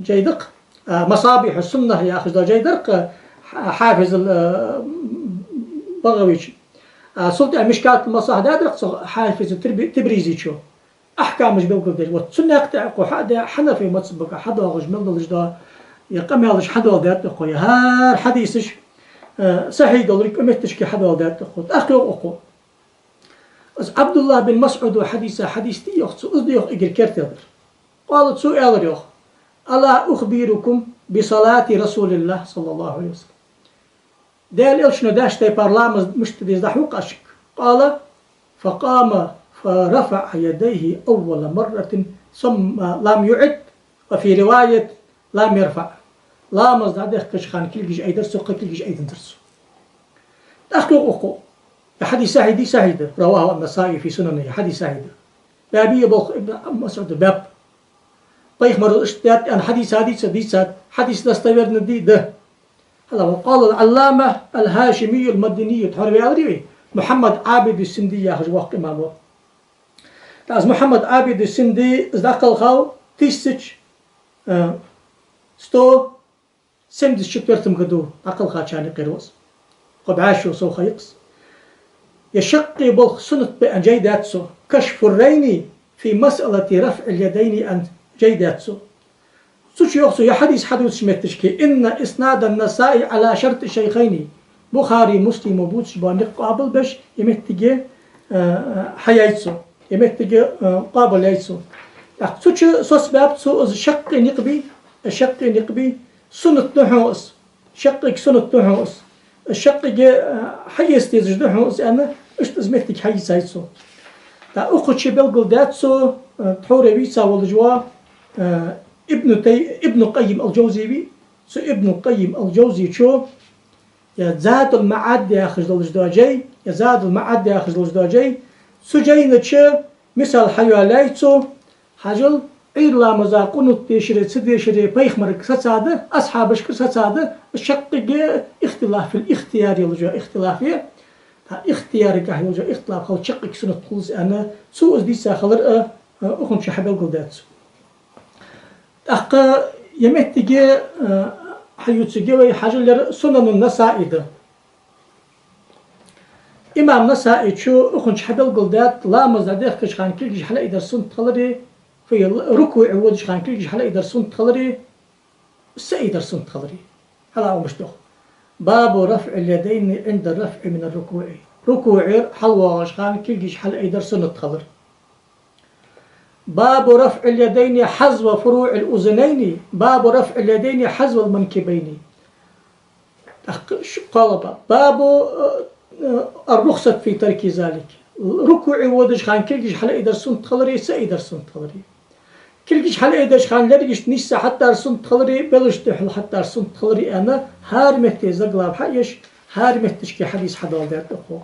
жай да-кх, а, Масабихь ас-Суннах яхаш дола жай дар-кх, э, Хьа-, Хьафиз аль-, э, БагӀавичо. А, цул тӀехьа Мишкатуль-Масабихь даьдар-кх цо Хьафиз Тирби-, Тибризичо. Ахькамаш белгалдеш. Вот цу наькъа тӀа укхо хьа а даь, Хьанафий мазхӀабага хьадоагӀаш мел долаш да, е къамаьлаш хьадоаладаьд укхо, е хӀара хьадисаш, э, сахьихь долга кӀометташка хьадоаладаьд укхо. ТӀаккха йоах укхо. Из Ӏабдуллахь бин МасӀуда хьадийца хьадис дий, йоах цо, из да, йоах, эггара керттера дар. قال, цо аьлар, йоах: ألا أخبركم بصلاة رسول الله صلى الله عليه وسلم. Даьла Элчано даьча тайпара ламаз мишта деза дӀахьокхий аз шуга? قال: فقام فرفع يديه أول مرة ثم لم يعد، وفي رواية لم يرفع. Ламаз дӀадехкача хана кулгаш айдир цо, кхы кулгаш айдинзар цо. ТӀаккха йоах укхо. Ер хьадис сахьихь дий, сахьихь да. رواه النسائي في سننه, хьадис сахьихь да. Баьбий болх Ибн МасӀуда баьб. Пайхамаро иштта даьд аьнна хьадис хьадийца дийцад, хьадис достоверный дий, да. Хьала, وقال العلامة الهاشمي المدني, тхьовра ваьлар вай, Мухьаммад Ӏабиди Синди яхаш воккха имам ва. ТӀаккха из Мухьаммад Ӏабиди Синди, из дӀакхелхав тысяча, э, сто семьдесят четвёртом году, дӀакхелхачарна юкъера ва из. Кхо бӀаь шу совгӀа я-кх из. Ер шаккхе болх суннат ба аьнна жай даьд цо. كشف الرين في مسألة رفع اليدين аьнна жай даьд цо. Цу чу йоах цо, ер хьадис хьадувцача моттигашка: إن إسناد النسائي على شرط الشيخين. Бухари, Муслима бувцаш бола никъ къоабалбеш, ер моттиг, э, хьаяьй цо. Ер моттиг, э, къоабалъяьй цо. ТӀаккха цу чу соцабаьб цо из шаккхе никъ бий, шаккхе никъ бий, суннат да хьона из. Шаккхе суннат да хьона из. Шаккхе, э, хьаэца дезаш да хьона из, аьнна, иштта из моттиг хьаийцай цо. ТӀаккха укх чу белгалдаьд цо, э, тхьовра вийца волаш вола, э, Ибн Тай-, Ибн Къаййим аль-Джавзи вий, цу Ибн Къаййим аль-Джавзичо, ер Задуль-МаӀад яхаш долаш дола жай, ер Задуль-МаӀад яхаш долаш дола жай, цу жайна чу мисал хьайоалаяьй цо, хьажал, Ӏуйра ламаза къунут дешари ца дешари пайхамарагара сацад, асхьабашкара сацад, шаккхе ихтилаф, фил ихтияр йолаш йола ихтилаф я. ТӀаккха ихтиярагахьа йолаш йола ихтилаф хила шаккхе суннат хул из аьнна, цо из дийца хилар а, а, укхун чу хьабелгалдаьд цо. ТӀаккха ер моттиг, а, хьаювцаргья вай, хьажал, ер Сунанун-Насаи да. Имам Насаичо укхун чу хьабелгалдаьд, ламаз дӀадехкача хана кулгаш хьалаайдар суннат хилари, фу, рукуӀе водача хана кулгаш хьалаайдар суннат хилари, саайдар суннат хилари. Хьалха Ӏомаш доах. باب رفع اليدين عند الرفع من الركوع. РукуӀера хьалвоагӀаш хана кулгаш хьалайдар суннат хилар. باب رفع اليدين حذو فروع الأذنين، باب رفع اليدين حذو المنكبين. ТӀаккха ш-, кхоалагӀа баб. باب، э, э, الرخصة في ترك ذلك. РукуӀе водаш хана кулгаш хьалайдар суннат хилари, ца айдар суннат хилари. Кулгаш хьалайдеш хана лергашта нийсса хьатӀадар суннат хилари, белашта духьала хьатӀадар суннат хилари аьнна, хӀара метте заглаве хьаеш, хӀара метташка хьадис хьадоаладаьд укхо.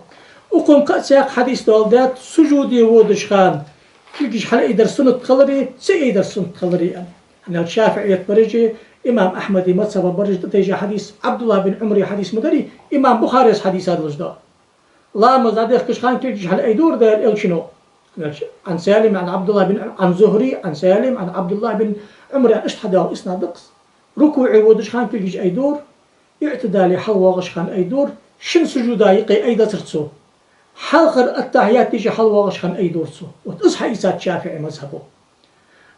Укхун кхы а цхьаькха хьадис доаладаьд, сужуде водаш хана кулгаш хьалайдар суннат хилари, ца айдар суннат хилари аьнна. ХӀана аьлча ШафиӀият бараш а, имам Ахьмада мазхӀаба бараш а тӀатайжа хьадис, ӀабдуллахӀ бин Ӏумара хьадис ма дарий, имам Бухарес хьадис а долаш да. Ламаз дӀадехкаш хана кулгаш хьалайдора Даьла Элчано. Значит, عن سالم عن عبد الله بن، عن الزهري عن سالم عن عبد الله بن عمر, яъни иштта хьадоагӀа иснад да-кх из. РукуӀе водаш хана кулгаш айдора, иӀтидале хьалвоагӀаш хана айдора, шин сужуда юкъе айдацар цо. Хьалхара аттахьият дийша хьалвоагӀаш хана айдора цо. Вот из хьаийцад ШафиӀий мазхӀабо.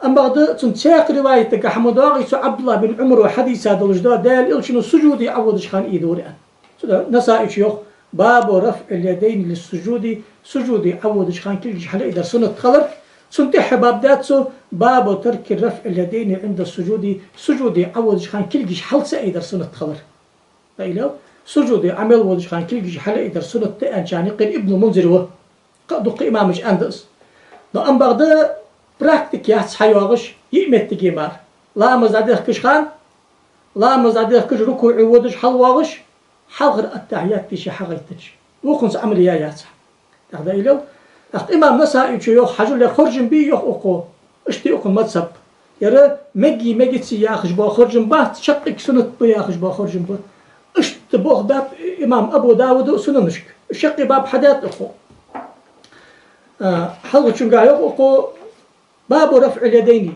Амма бакъда цун цхьаькха риваятага хьа ма доагӀий, цу ӀабдуллахӀ бин Ӏумара хьадийца долаш да, Даьла Элчано сужуде Ӏоводаш хана айдора аьнна. Цудухьа Насаийчо йоах: باب رفع اليدين للسجود, сужуде Ӏоводаш хана кулгаш хьалайдар суннат хилар. Цун тӀехьа баб даьд цо: باب ترك رفع اليدين عند السجود, сужуде Ӏоводаш хана кулгаш хьал ца айдар суннат хилар. Даилал, сужуде Ӏа мел водаш хана кулгаш хьалайдар суннат да аьнначарна юкъера Ибн Мунзир ва. Кхы а дукха имамаша аьннад из. Но амма бакъда практика яц хьайоагӀаш, йиъ моттиг я мара. Ламаз дӀадехкаш хана, ламаз дӀадехкаш, рукуӀе водаш хьалвоагӀаш, хьалхара аттахьият дийша хьагӀайттача. Укхунца Ӏамал яь яц хьа. ТӀаккха даилал. ТӀаккха имам Насаийчо йоах, хьажал, ер хоржам бий йоах укхо. Иштта я укхун мазхӀаб. Ер мегий мегаций яхаш бола хоржам бац, чаккхе суннат ба яхаш бола хоржам ба. Иштта болх баьб имам Абу Дауда Сунанашка. Шаккхе баб хьадаьд укхо. А, хьалхарчунгахь йоах укхо: باب رفع اليدين.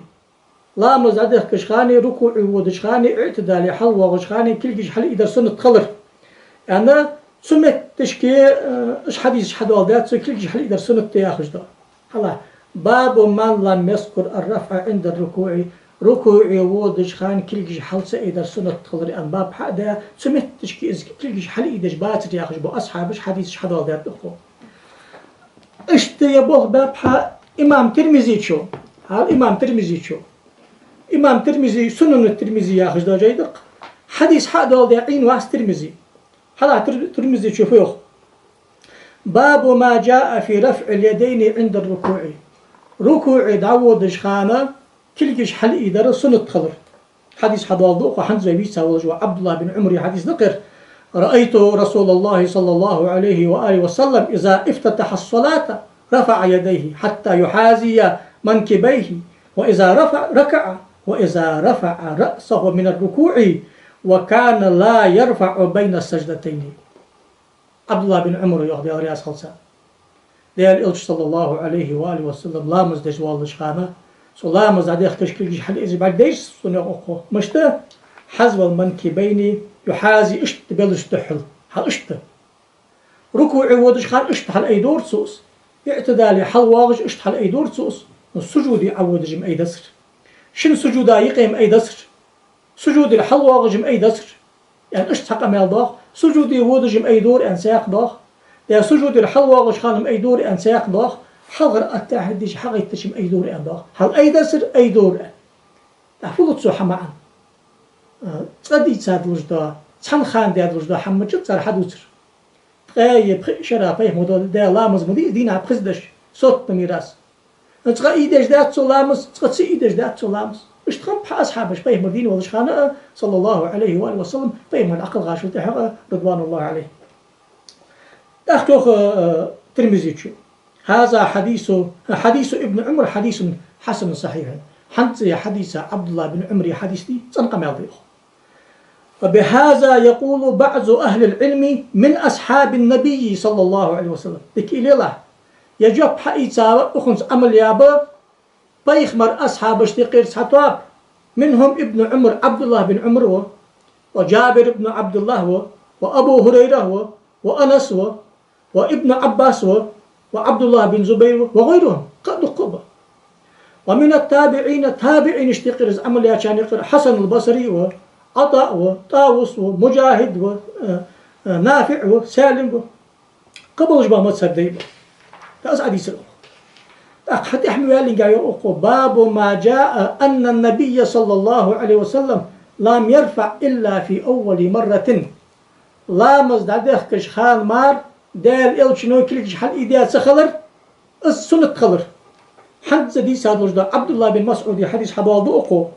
Ламаз дӀадехкаш хана, рукуӀе водаш хана, иӀтидале хьалвоагӀаш хана кулгаш хьалайдар суннат хилар. Яъни цу метташка, э, уж хьадисаш хьадоаладаьд цо, кулгаш хьалайдар суннат да яхаш да. Хьала: باب من لم يذكر الرفع عند الركوع, рукуӀе водаш хана кулгаш хьал ца айдар суннат хилар аьнна баб хьа а даь, цу метташка из кулгаш хьалайдеш бацар яхаш бола асхьабаша хьадисаш хьадоаладаьд укхо. Иштта ер болх баьб хьа имам Тирмизийчо. Хьал имам Тирмизийчо. Имам Тирмизи, Сунан Тирмизи яхаш да жайдакъ. Хьадис хьа а доаладаь Ӏийна вац Тирмизи. Хьала Тир-, Тирмизийчо фу йоах: باب ما جاء في رفع اليدين عند الركوع. РукуӀе дӀаводаш хана кулгаш хьалайдар суннат хилар. Хьадис хьадоаладу укхо хӀанз вай вийца волаш вола ӀабдуллахӀ бин Ӏумара хьадис да-кх ер: رأيت رسول الله صلى الله عليه وآله وسلم إذا افتتح الصلاة رفع يديه حتى يحاذي منكبيه، وإذا رفع، ركع، وإذا رفع رأسه من الركوع، وكان لا يرفع بين السجدتين. ӀабдуллахӀ бин Ӏумара йоах, Даьла раьза хилва царна. Даьла Элча, صلى الله عليه وآله وسلم, ламаз деш воаллаш хана, цо ламаз дӀадехкаш кулгаш хьалайдеш бӀаргадайра сона, йоах укхо. Мишта? حذو المنكبين, يحاذي, иштта белашта духьала. Хьал иштта. РукуӀе водаш хана иштта хьалайдора цо из. ИӀтидале хьалвоагӀаш иштта хьалайдора цо из. Но сужуде Ӏоводаш-м айдацар. Шин сужуда юкъе-м айдацар. Сужудера хьалвоагӀаш-м айдацар. Яъни иштта цхьа къамаьл доагӀа. Сужуде водаш-м айдора аьнна цхьаькха доагӀа. Е сужудера хьалвоагӀаш хана-м айдора аьнна цхьаькха доагӀа. Хьалхара аттахьият дийша хьагӀайттача-м айдора аьнна доагӀа. Хьал айдацар, айдора аьнна. ТӀаккха фу лу цо хьа маӀан? А, цкъа дийца долаш да, цхьан хана даь долаш да хӀама ма дац цар хьадувцар. Ткъаь пхи шера пайхамара даь ламаз ма дий из дийнахьа пхеза деш, сотта мирас. Цкъа ийдеш дац цо ламаз, цкъа ца ийдеш дац цо ламаз. Иштта хиннаб хьа асхьабаш пайхамар дийна волаш хана а, صلى الله عليه وآله وسلم, пайхамарна Ӏокхалхашта тӀехьа а, رضوان الله عليه. ТӀаккха йоах, э, Тирмизийчо: هذا حديث، حديث ابن عمر حديث حسن صحيح. ХӀанз ер хьадис ӀабдуллахӀ бин Ӏумара хьадис да, цӀена къамаьл да, йоах. وبهذا يقول بعض أهل العلم من أصحاب النبي صلى الله عليه وسلم. Дика иллалахь, ер жоп хьаийцав, укхунца Ӏамал яьв пайхамара асхьабашта юкъера цхьа тоаба. منهم ابن عمر, ӀабдуллахӀ бин Ӏумар ва, وجابر بن عبد الله ва, وأبو هريرة ва, وأنس ва, وابن عباس ва, وعبد الله بن الزبير ва, وغيرهم, кхы а дуккха а ба. ومن التابعين, табиӀинашта юкъера из Ӏамал яьчарна юкъера Хьасан аль-Басри ва, ӀатаӀ ва, ТӀавус ва, МужахӀид ва, э, э, НафиӀ ва, Салим ва. Кхыболаш ба мазхӀаб дай ба. ТӀаккха аз хьадийцар. ТӀаккха хьа тӀехьа ма ваьллинга йоах укхо: باب ما جاء أن النبي صلى الله عليه وسلم لم يرفع إلا في أول مرة. Ламаз дӀадехкаш хана мара Даьла Элчано кулгаш хьалъайдаь ца хилар, из суннат хилар. ХӀанз дийца долаш да, ӀабдуллахӀ бин МасӀуда хьадис хьадоаладу укхо: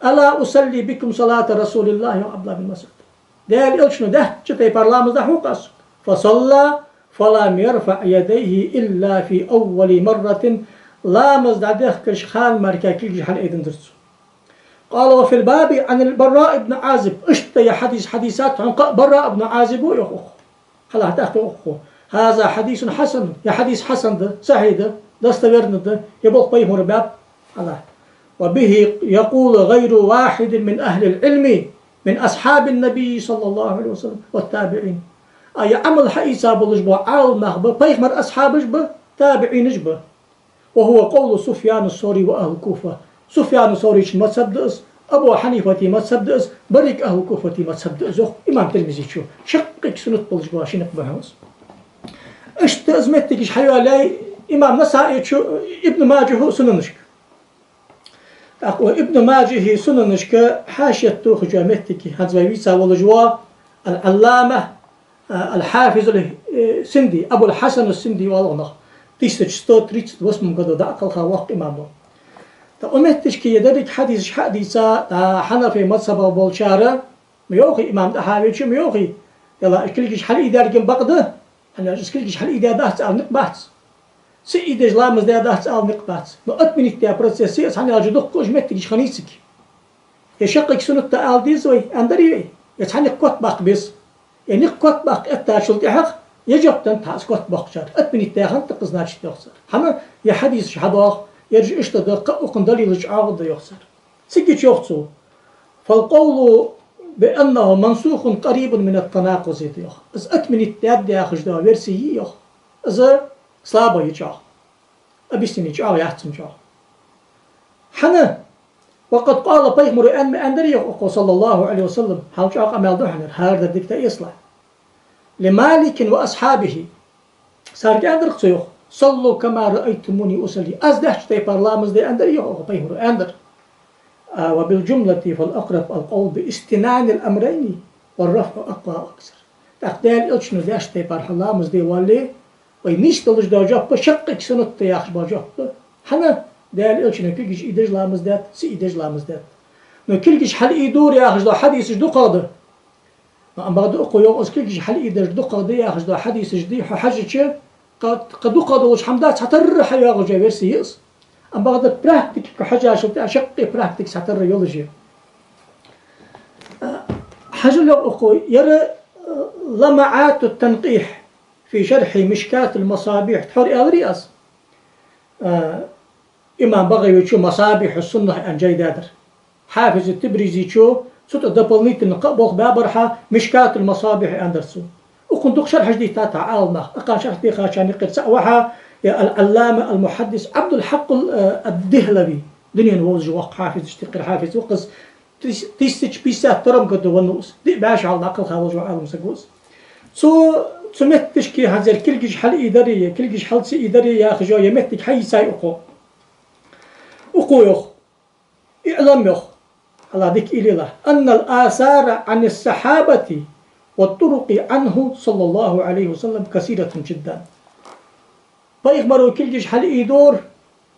ألا أصلي بكم صلاة رسول الله, йоах ӀабдуллахӀ бин МасӀуда. Даьла Элчано даьча тайпара ламаз дӀахьокх аз шуга. فصلى فلم يرفع يديه إلا في أول مرة. Ламаз дӀадехкаш хана мара кулгаш хьалъайдаьдар цо. قال: وفي الباب عن البراء بن عازب. Иштта ер хьадис хьадийцад хьона кхы а Бараъ ибн Ӏазибо, йоах укхо. Хьалха тӀаккха йоах укхо: هذا حديث حسن. Ер хьадис хьасан да, сахьихь да, достоверно да, ер болх пайхамара баьб. Хьалха. وبه يقول غير واحد من أهل العلم من أصحاب النبي صلى الله عليه وسلم والتابعين. А ер Ӏамал хьаийца болаш бола Ӏаламнах ба, пайхамара асхьабаш ба, табиӀинаш ба. وهو قول سفيان الثوري وأهل الكوفة. Суфьяну Саврийчун мазхӀаб да из, Абу Хьанифата мазхӀаб да из, берригача ахӀлу Куфата мазхӀаб да из, йоах имам Тирмизечо. Шаккхе суннат болаш бола ши никъ ба хьона из. Иштта из моттигаш хьайоалаяьй имам Насаичо Ибн Маджахьа Сунанашка. ТӀаккха Ибн Маджахьа Сунанашка хьашият тохаш йола моттиг, хӀанз вай вийца волаш вола Ал-Ӏаллама, а, Ал-Хьафиз ал-, э, Синди, Абул-Хьасан ас-Синди оал цунах. Тысяча сто тридцать восьмом году дӀакхелха воккха имам ва. ТӀаккха укх моттигашка ер деррига хьадисаш хьадийца, а, хьанафий мазхӀабах болчар, ма йоахий, имам ТӀахьавечо ма йоахий, йоах, уж кулгаш хьалъайдаьрга бакъда, хӀана аьлча уж кулгаш хьалъайдаь дац ала никъ бац. Ца айдеш ламаз даь дац ала никъ бац. Но отменить даь процесс я из, хӀана аьлча дуккха уж моттигаш хиннай цига. Ер шаккхе суннат да ала деза вай, аьннадарий вай? Ер цхьа никъ котбаккха беза. Ер никъ котбаккха эттачул тӀехьагӀа ер жоп деннад хьа из котбоаккхачар. Отменить даь хиннад-кх из, значит, йоах цар. ХӀана? Ер хьадисаш хьадоагӀа, ераш иштта да, кхы а укхун далилаш чӀоагӀа да, йоах цар. Цигача йоах цо: فالقول بأنه منسوخ قريب من التناقض, йоах. Из отменить даьд яхаш дола версия, йоах, из слабо я чӀоагӀа. Объяснени чӀоагӀа яц цун чӀоагӀа. ХӀана? وقد قال, пайхамаро аьнна ма аьннадарий, йоах укхо, صلى الله عليه وسلم, хьал чӀоагӀа къамаьл да хьона ер, хӀара дар дика тӀаэцалахь. لمالك وأصحابه. Царга аьннадар-кх цо, йоах: صلوا كما رأيتموني أصلي. Аз даьча тайпара ламаз де, аьннадарий, йоах укхо, пайхамаро, аьннадар. А, وبالجملة فالأقرب القول باستنان الأمرين والرفع أقوى وأكثر. ТӀаккха Даьла Элчано даьча тайпара хьо ламаз де воалле, вай нийса долаш дола жоп шаккхе суннат да яхаш бола жоп. ХӀана? Даьла Элчано кулгаш айдеш ламаз даьд, ца айдеш ламаз даьд. Но кулгаш хьалъайдора яхаш дола хьадисаш дукхагӀа да. Но ам бакъда укхо йоах, из кулгаш хьалъайдеш дукхагӀа да яхаш дола хьадисаш дий хьо хьажача, кхы, кхы дукхагӀа долаш хӀама дац, цхьатарра хьайоагӀаш йола версия я из. Ам бакъда практике хьажачул тӀехьагӀа шаккхе практика цхьатарра йолаш я. Хьажал, йоах укхо, ер, э, لمعات التنقيح في شرح مشكاة المصابيح, тхьовра аьларий аз? Э, имам БагӀавечо «Масабихьу Сунна» аьнна жай даьдар. Хьафиз Тибризечо цу тӀа дополнительно кхы а болх баьбар хьа, «Мишкатул-Масабихь» аьннадар цо. Укхун дукха шархьаш диттад хьа Ӏаламнаха. Укхун шархь дехачарна юкъера цаӀ ва хьа, я Ал-Ӏаллама Ал-Мухьаддис Ӏабдул-Хьакъ ал-, э, ад-Дихлави, дунен вовзаш воккха хьафизашта юкъера хьафиз ва-кх из. Тыс-, тысяча пятьдесят втором году веннав из. Диъ бӀаь шу хьалха дӀакхелха волаш вола Ӏалам саг ва из. Цо цу моттигашка, хӀанз ер кулгаш хьалъайдари, кулгаш хьал ца айдари яхаш йола ер моттиг хьаийцай укхо. Укхо йоах: اعلم, йоах, хьалха дика уйла елахь, أن الآثار عن الصحابة والطرق عنه صلى الله عليه وسلم كثيرة جدا. Пайхамаро кулгаш хьалъайдора,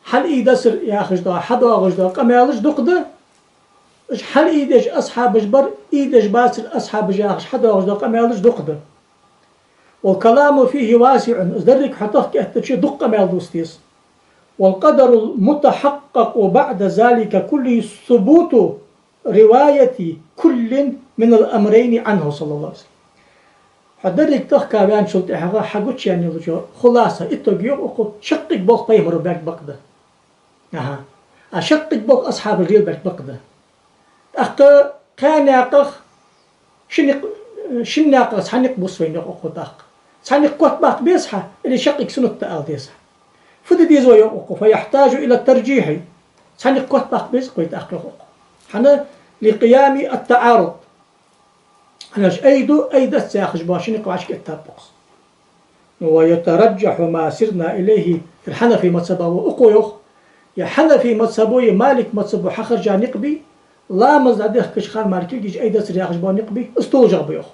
хьалъайдацар яхаш дола, хьадоагӀаш дола къамаьлаш дукха да. Уж хьалъайдеш асхьабаш бар, айдеш бацар асхьабаш яхаш хьадоагӀаш дола къамаьлаш дукха да. والكلام فيه واسع, из деррига хьо тахка эттача дукха къамаьл дувца деза. والقدر المتحقق بعد ذلك كله ثبوت رواية كل من الأمرين عنه صلى الله عليه وسلم. Хьо деррига тахка ваьнначул тӀехьагӀа хьагучаяьнна йолча хуласа, итог, йоах укхо, шаккхе болх пайхамаро баьрг бакъда. Аха. А шаккхе болх асхьабаша лелабаьрг бакъда. ТӀаккха кхаь наькъах ши никъ, шин наькъах цхьа никъ бус вайна, йоах укхо, тӀаккха. Цхьа никъ котбаккха беза хьа, или шаккхе суннат да ала деза хьа. Фу де деза вай, йоах укхо, فيحتاج إلى الترجيح. Цхьа никъ котбаккха беза-кх вай тӀаккха, йоах укхо. ХӀана? لقيام التعارض. ХӀанз айду, айдац яхаш бола ши никъ вӀашка эттаб укхаза. ويترجح ما سرنا إليه. Ер хьанафий мазхӀабо ва укхо йоах. Е хьанафий мазхӀабо, е малик мазхӀабо хьахержа никъ ба, ламаз дӀадехкача хана мара кулгаш айдацар яхаш бола никъ ба, из толашагӀа ба йоах.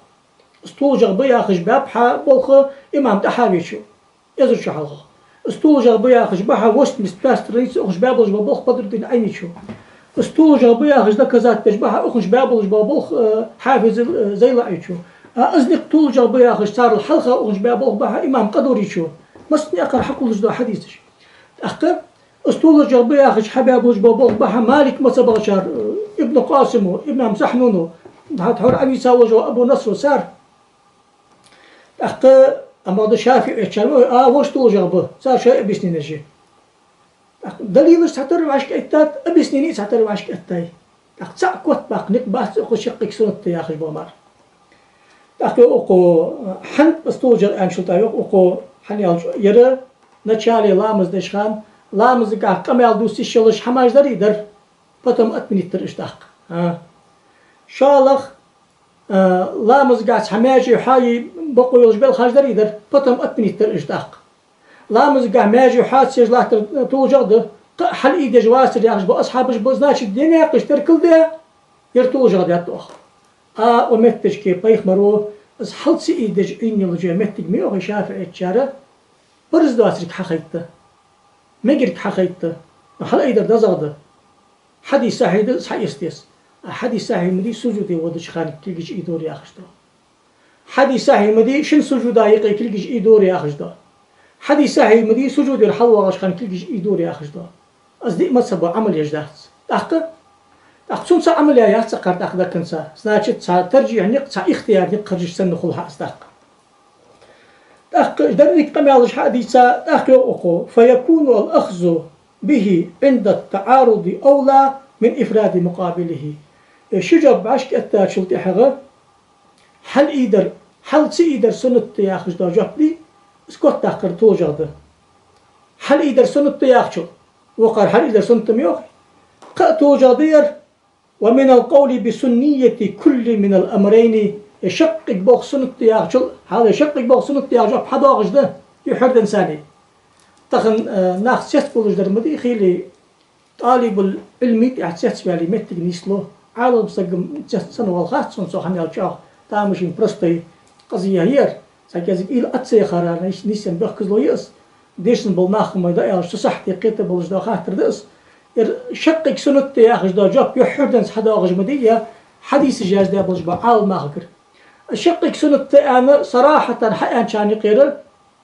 Из толашагӀа ба яхаш баьб хьа болх имам ТӀахьавечо. Эзар шу хьалха. Из толашагӀа ба яхаш ба хьа восемьдесят пятая страница ухаш баь болаш бола болх Бадруддин Ӏайнечо. Из толашагӀа ба яхаш доказать деш ба хьа ухаш баь болаш бола болх, э, Хьафиз, э, ЗайлаӀечо. А из никъ толашагӀа ба яхаш царел хьалха ухаш баь болх ба хьа имам Къадуречо. Массане а кхар хьакхоллаш дола хьадисаш. ТӀаккха из толашагӀа ба яхаш хьабаь болаш бола болх ба хьа Малик мазхӀабагӀчар, э, Ибн Къасимо, имам Сахьнуно, хьа тхьовра Ӏависа волаш вола Абу Насро, цар. ТӀаккха, амма да ШафиӀечар, ой, а, вож толашагӀа ба, цар шоай объясненеш я. ТӀаккха далилаш цхьатарра вӀашка эттад, объяснени цхьатарра вӀашка эттай. ТӀаккха цаӀ котбаккха никъ бац укхо шаккхе суннат да яхаш бола мара. ТӀаккха йоах укхо, хӀанз аз толашагӀа аьнначул тӀехьагӀа йоах укхо, хӀана аьлча, ер начале ламаз деш хана, ламазагахьа къамаьл дувца йиш йолаш хӀамаш дарий дар, потом отменить дар уж тӀаккха. А. ШоллагӀа, а, ламазагахьа цхьа маьже хьоае бокъо йолаш белхаш дарий дар, потом отменить дар уж тӀаккха. Ламазагахьа маьже хьоаца еш латтар толашагӀа да, кхы а хьалъайдеш вацар яхаш бола асхьабаш ба, значит, де наькъаш теркал де, ер толашагӀа даьд оаха. А, укх метташка пайхамаро из хьал ца айдеш Ӏийнна йолаш йола моттиг ма йоахий ШафиӀечара, парз доацилга хьахайта, мегарг хьахайта, хьалъайдар дезагӀа да. Хьадис сахьихь да, из хьаэца деза. А хьадис сахьихь ма дий, сужуде водача хана кулгаш айдора яхаш да. Хьадис сахьихь ма дий, шин сужуда юкъе кулгаш айдора яхаш да. Хьадис сахьихь ма дий, сужудера хьалвоагӀача хана кулгаш айдора яхаш да. Из диъ мазхӀабо Ӏамал еш дац. ТӀаккха, тӀаккха цунца Ӏамал яь яц акхар тӀаккха даккханца. Значит, цхьа таржихӀ никъ, цхьа ихтияр никъ хержаш санна хул хьа из тӀаккха. ТӀаккха деррига къамаьлаш хьа а дийца, тӀаккха йоах укхо: فيكون الأخذ به عند التعارض أولى من إفراد مقابله. Э, ши жоп вӀашка эттачул тӀехьагӀа, хьалъайдар, хьал ца айдар суннат да яхаш дола жоп дий, из котдаккхар толашагӀа да. Хьалъайдар суннат да яхачул, вокхар хьалъайдар суннат да ма йоахий. Кхы а толашагӀа да ер, ومن القول بسنية كل من الأمرين. Э, шаккхе болх суннат да яхачул, хьал, э, шаккхе болх суннат да яха жоп хьадоагӀаш да, юххьара денз санна. Тахан, э, нах цецбувлаш дар ма дий, хилий, тӀалибул Ӏилми тӀехьа цецваьле моттиг нийслу. Ӏалам сага цецваьнна вала хац хьона цо, хӀана аьлча чӀоагӀа тамашийна простой къазия я ер. Цхьа кӀезига уйла а ца яхара, нийсъенна бехказло я из. Дешаш бола нах хӀама да аьлча, цу сахьте кхетар болаш дола хаттар да из. Ер шаккхе суннат да яхаш дола жоп юххьара денз хьадоагӀаш ма дий, е хьадисаш яздаь болаш бола Ӏалам нахагара. Шаккхе суннат да аьнна, сарахьатан хьааьнначарна юкъера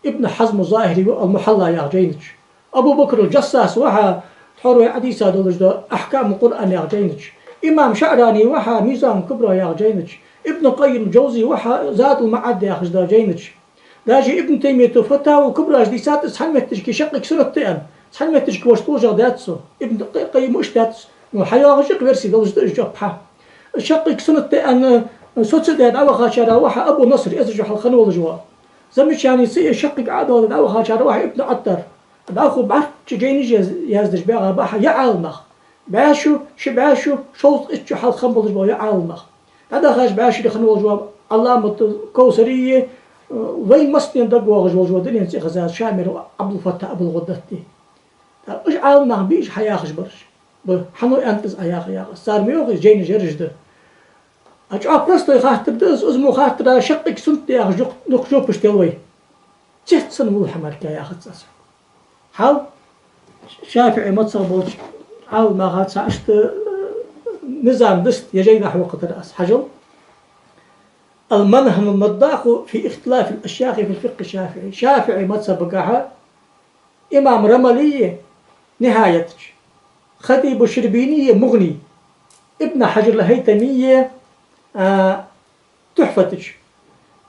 Ибн Хьазм ЗахӀири ва Ал-Мухьалла яхача жайна чу. Абу Бакр ал-Джассас ва хьа, тхьовра вай Ӏодийца долаш дола Ахькамул Къуръан яхача жайна чу. Имам ШаӀрани ва хьа, Мизанул Кубра яхача жайна чу. Ибн Къаййим Джавзи ва хьа, Задул МаӀад яхаш дола жайна чу. Даже Ибн Таймията Фатавал Кубра чу дийцад из, цхьан метташка шаккхе суннат да аьнна, цхьан метташка вож толашагӀа даьд цо. Ибн Къай-, Къаййима иштта даьд из. Ну, хьайоагӀаш я-кх версий долаш да из жоп хьа. Шаккхе суннат да аьнна, соцадаь дӀавахачарех ва хьа Абу Наср, эзар шу хьалха хинна волаш вола. Замечани ца е шаккхе Ӏодоаладаь дӀавахачарех ва хьа Ибн Ӏаттар. ДӀахо бӀарчча жайнаш яз-, яздеш багӀа ба хьа я Ӏалам нах. БӀаь шу, ши бӀаь шу, шовзткъа итт шу хьалха хинна болаш бола я Ӏалам нах. ДӀадахача бӀаь шера хинна волаш вола Ӏалламат Кавсари, э, вайна массанена дагавоагӀаш волаш вола, дунен цӀихеза Шамера Ӏабдул-Фаттахь Абул-ГӀуддати. ТӀаккха уж Ӏалам нах бий уж хьаяхаш бараш? Ба, хьан аьннад из Ӏа яха яхаш? Цар ма йоах из жайнаш ераш да. А чӀоагӀа простой хаттар да из, из мо хаттара шаккхе суннат да яхаш жук-, дукха жопаш тел вай. Цецваьнна вала хӀама мара яхац аз. Хьал, ШафиӀий мазхӀаб болча Ӏалам наха цхьа иштта, э, низам даьд, е жай дӀахьокхадар аз. Хьажал. المنهل المضاق في اختلاف الأشياخ في الفقه الشافعي. ШафиӀий мазхӀабагахьа имам Рамалийи Нихьаят чу, Хатибу Ширбинийи МугӀни, Ибн Хьажар ал-ХӀайтамийи, а, Тухьфат чу,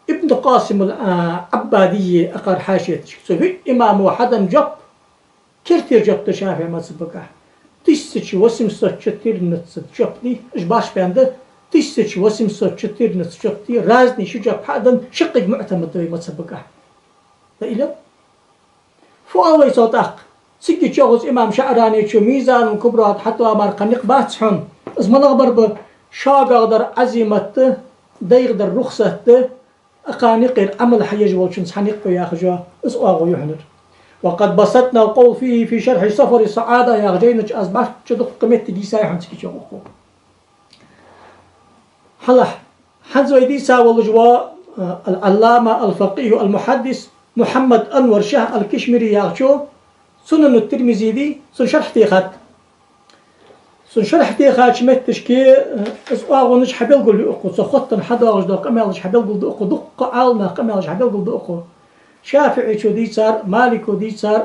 Ибн Къасим ал-, а, Ӏаббадийи акхар хьашият чу. Цу виъ имамо хьаденна жоп, кертера жоп да ШафиӀий мазхӀабагахьа. Тысяча восемьсот четырнадцать жоп дий, уж баш бен да, тысяча восемьсот четырнадцать жоп дий, разный ши жоп хьа а денна, шаккхе муӀтамад да вай мазхӀабагахьа. Да илал? Фу оал вай цох тӀаккха? Цига чӀоагӀа из имам ШаӀранечо Мизанул Кубра тӀа хьатоха мара кхы никъ бац хьона. Из малагӀбар ба? шогагӀдар Ӏазимат да, дайгӀдар рухсат да, акхарна юкъера Ӏамал хьаеш волчунца хьаникъ яхаш я из оагӀув юхьанара. وقد بسطنا القول فيه في شرح سفر السعادة яхача жайна чу аз бӀарчча дукха моттиг йийцай хьона цига чу укхо. Хьалха, хӀанз вай дийца волаш ва, а, ал-Ӏаллама, ал-факъихӀ, ал-мухьаддис Мухьаммад Анвар шайх ал-Кишмири яхачо, Сунан ат-Тирмизи да, цун шархь техад. Цун шархь техача метташка, э, из оагӀонаш хьабелгалйу укхо, цу хоттан хьадоагӀаш дола къамаьлаш хьабелгалду укхо, дукха Ӏаламнаха къамаьлаш хьабелгалду укхо. ШафиӀийчо дийцар, Малико дийцар,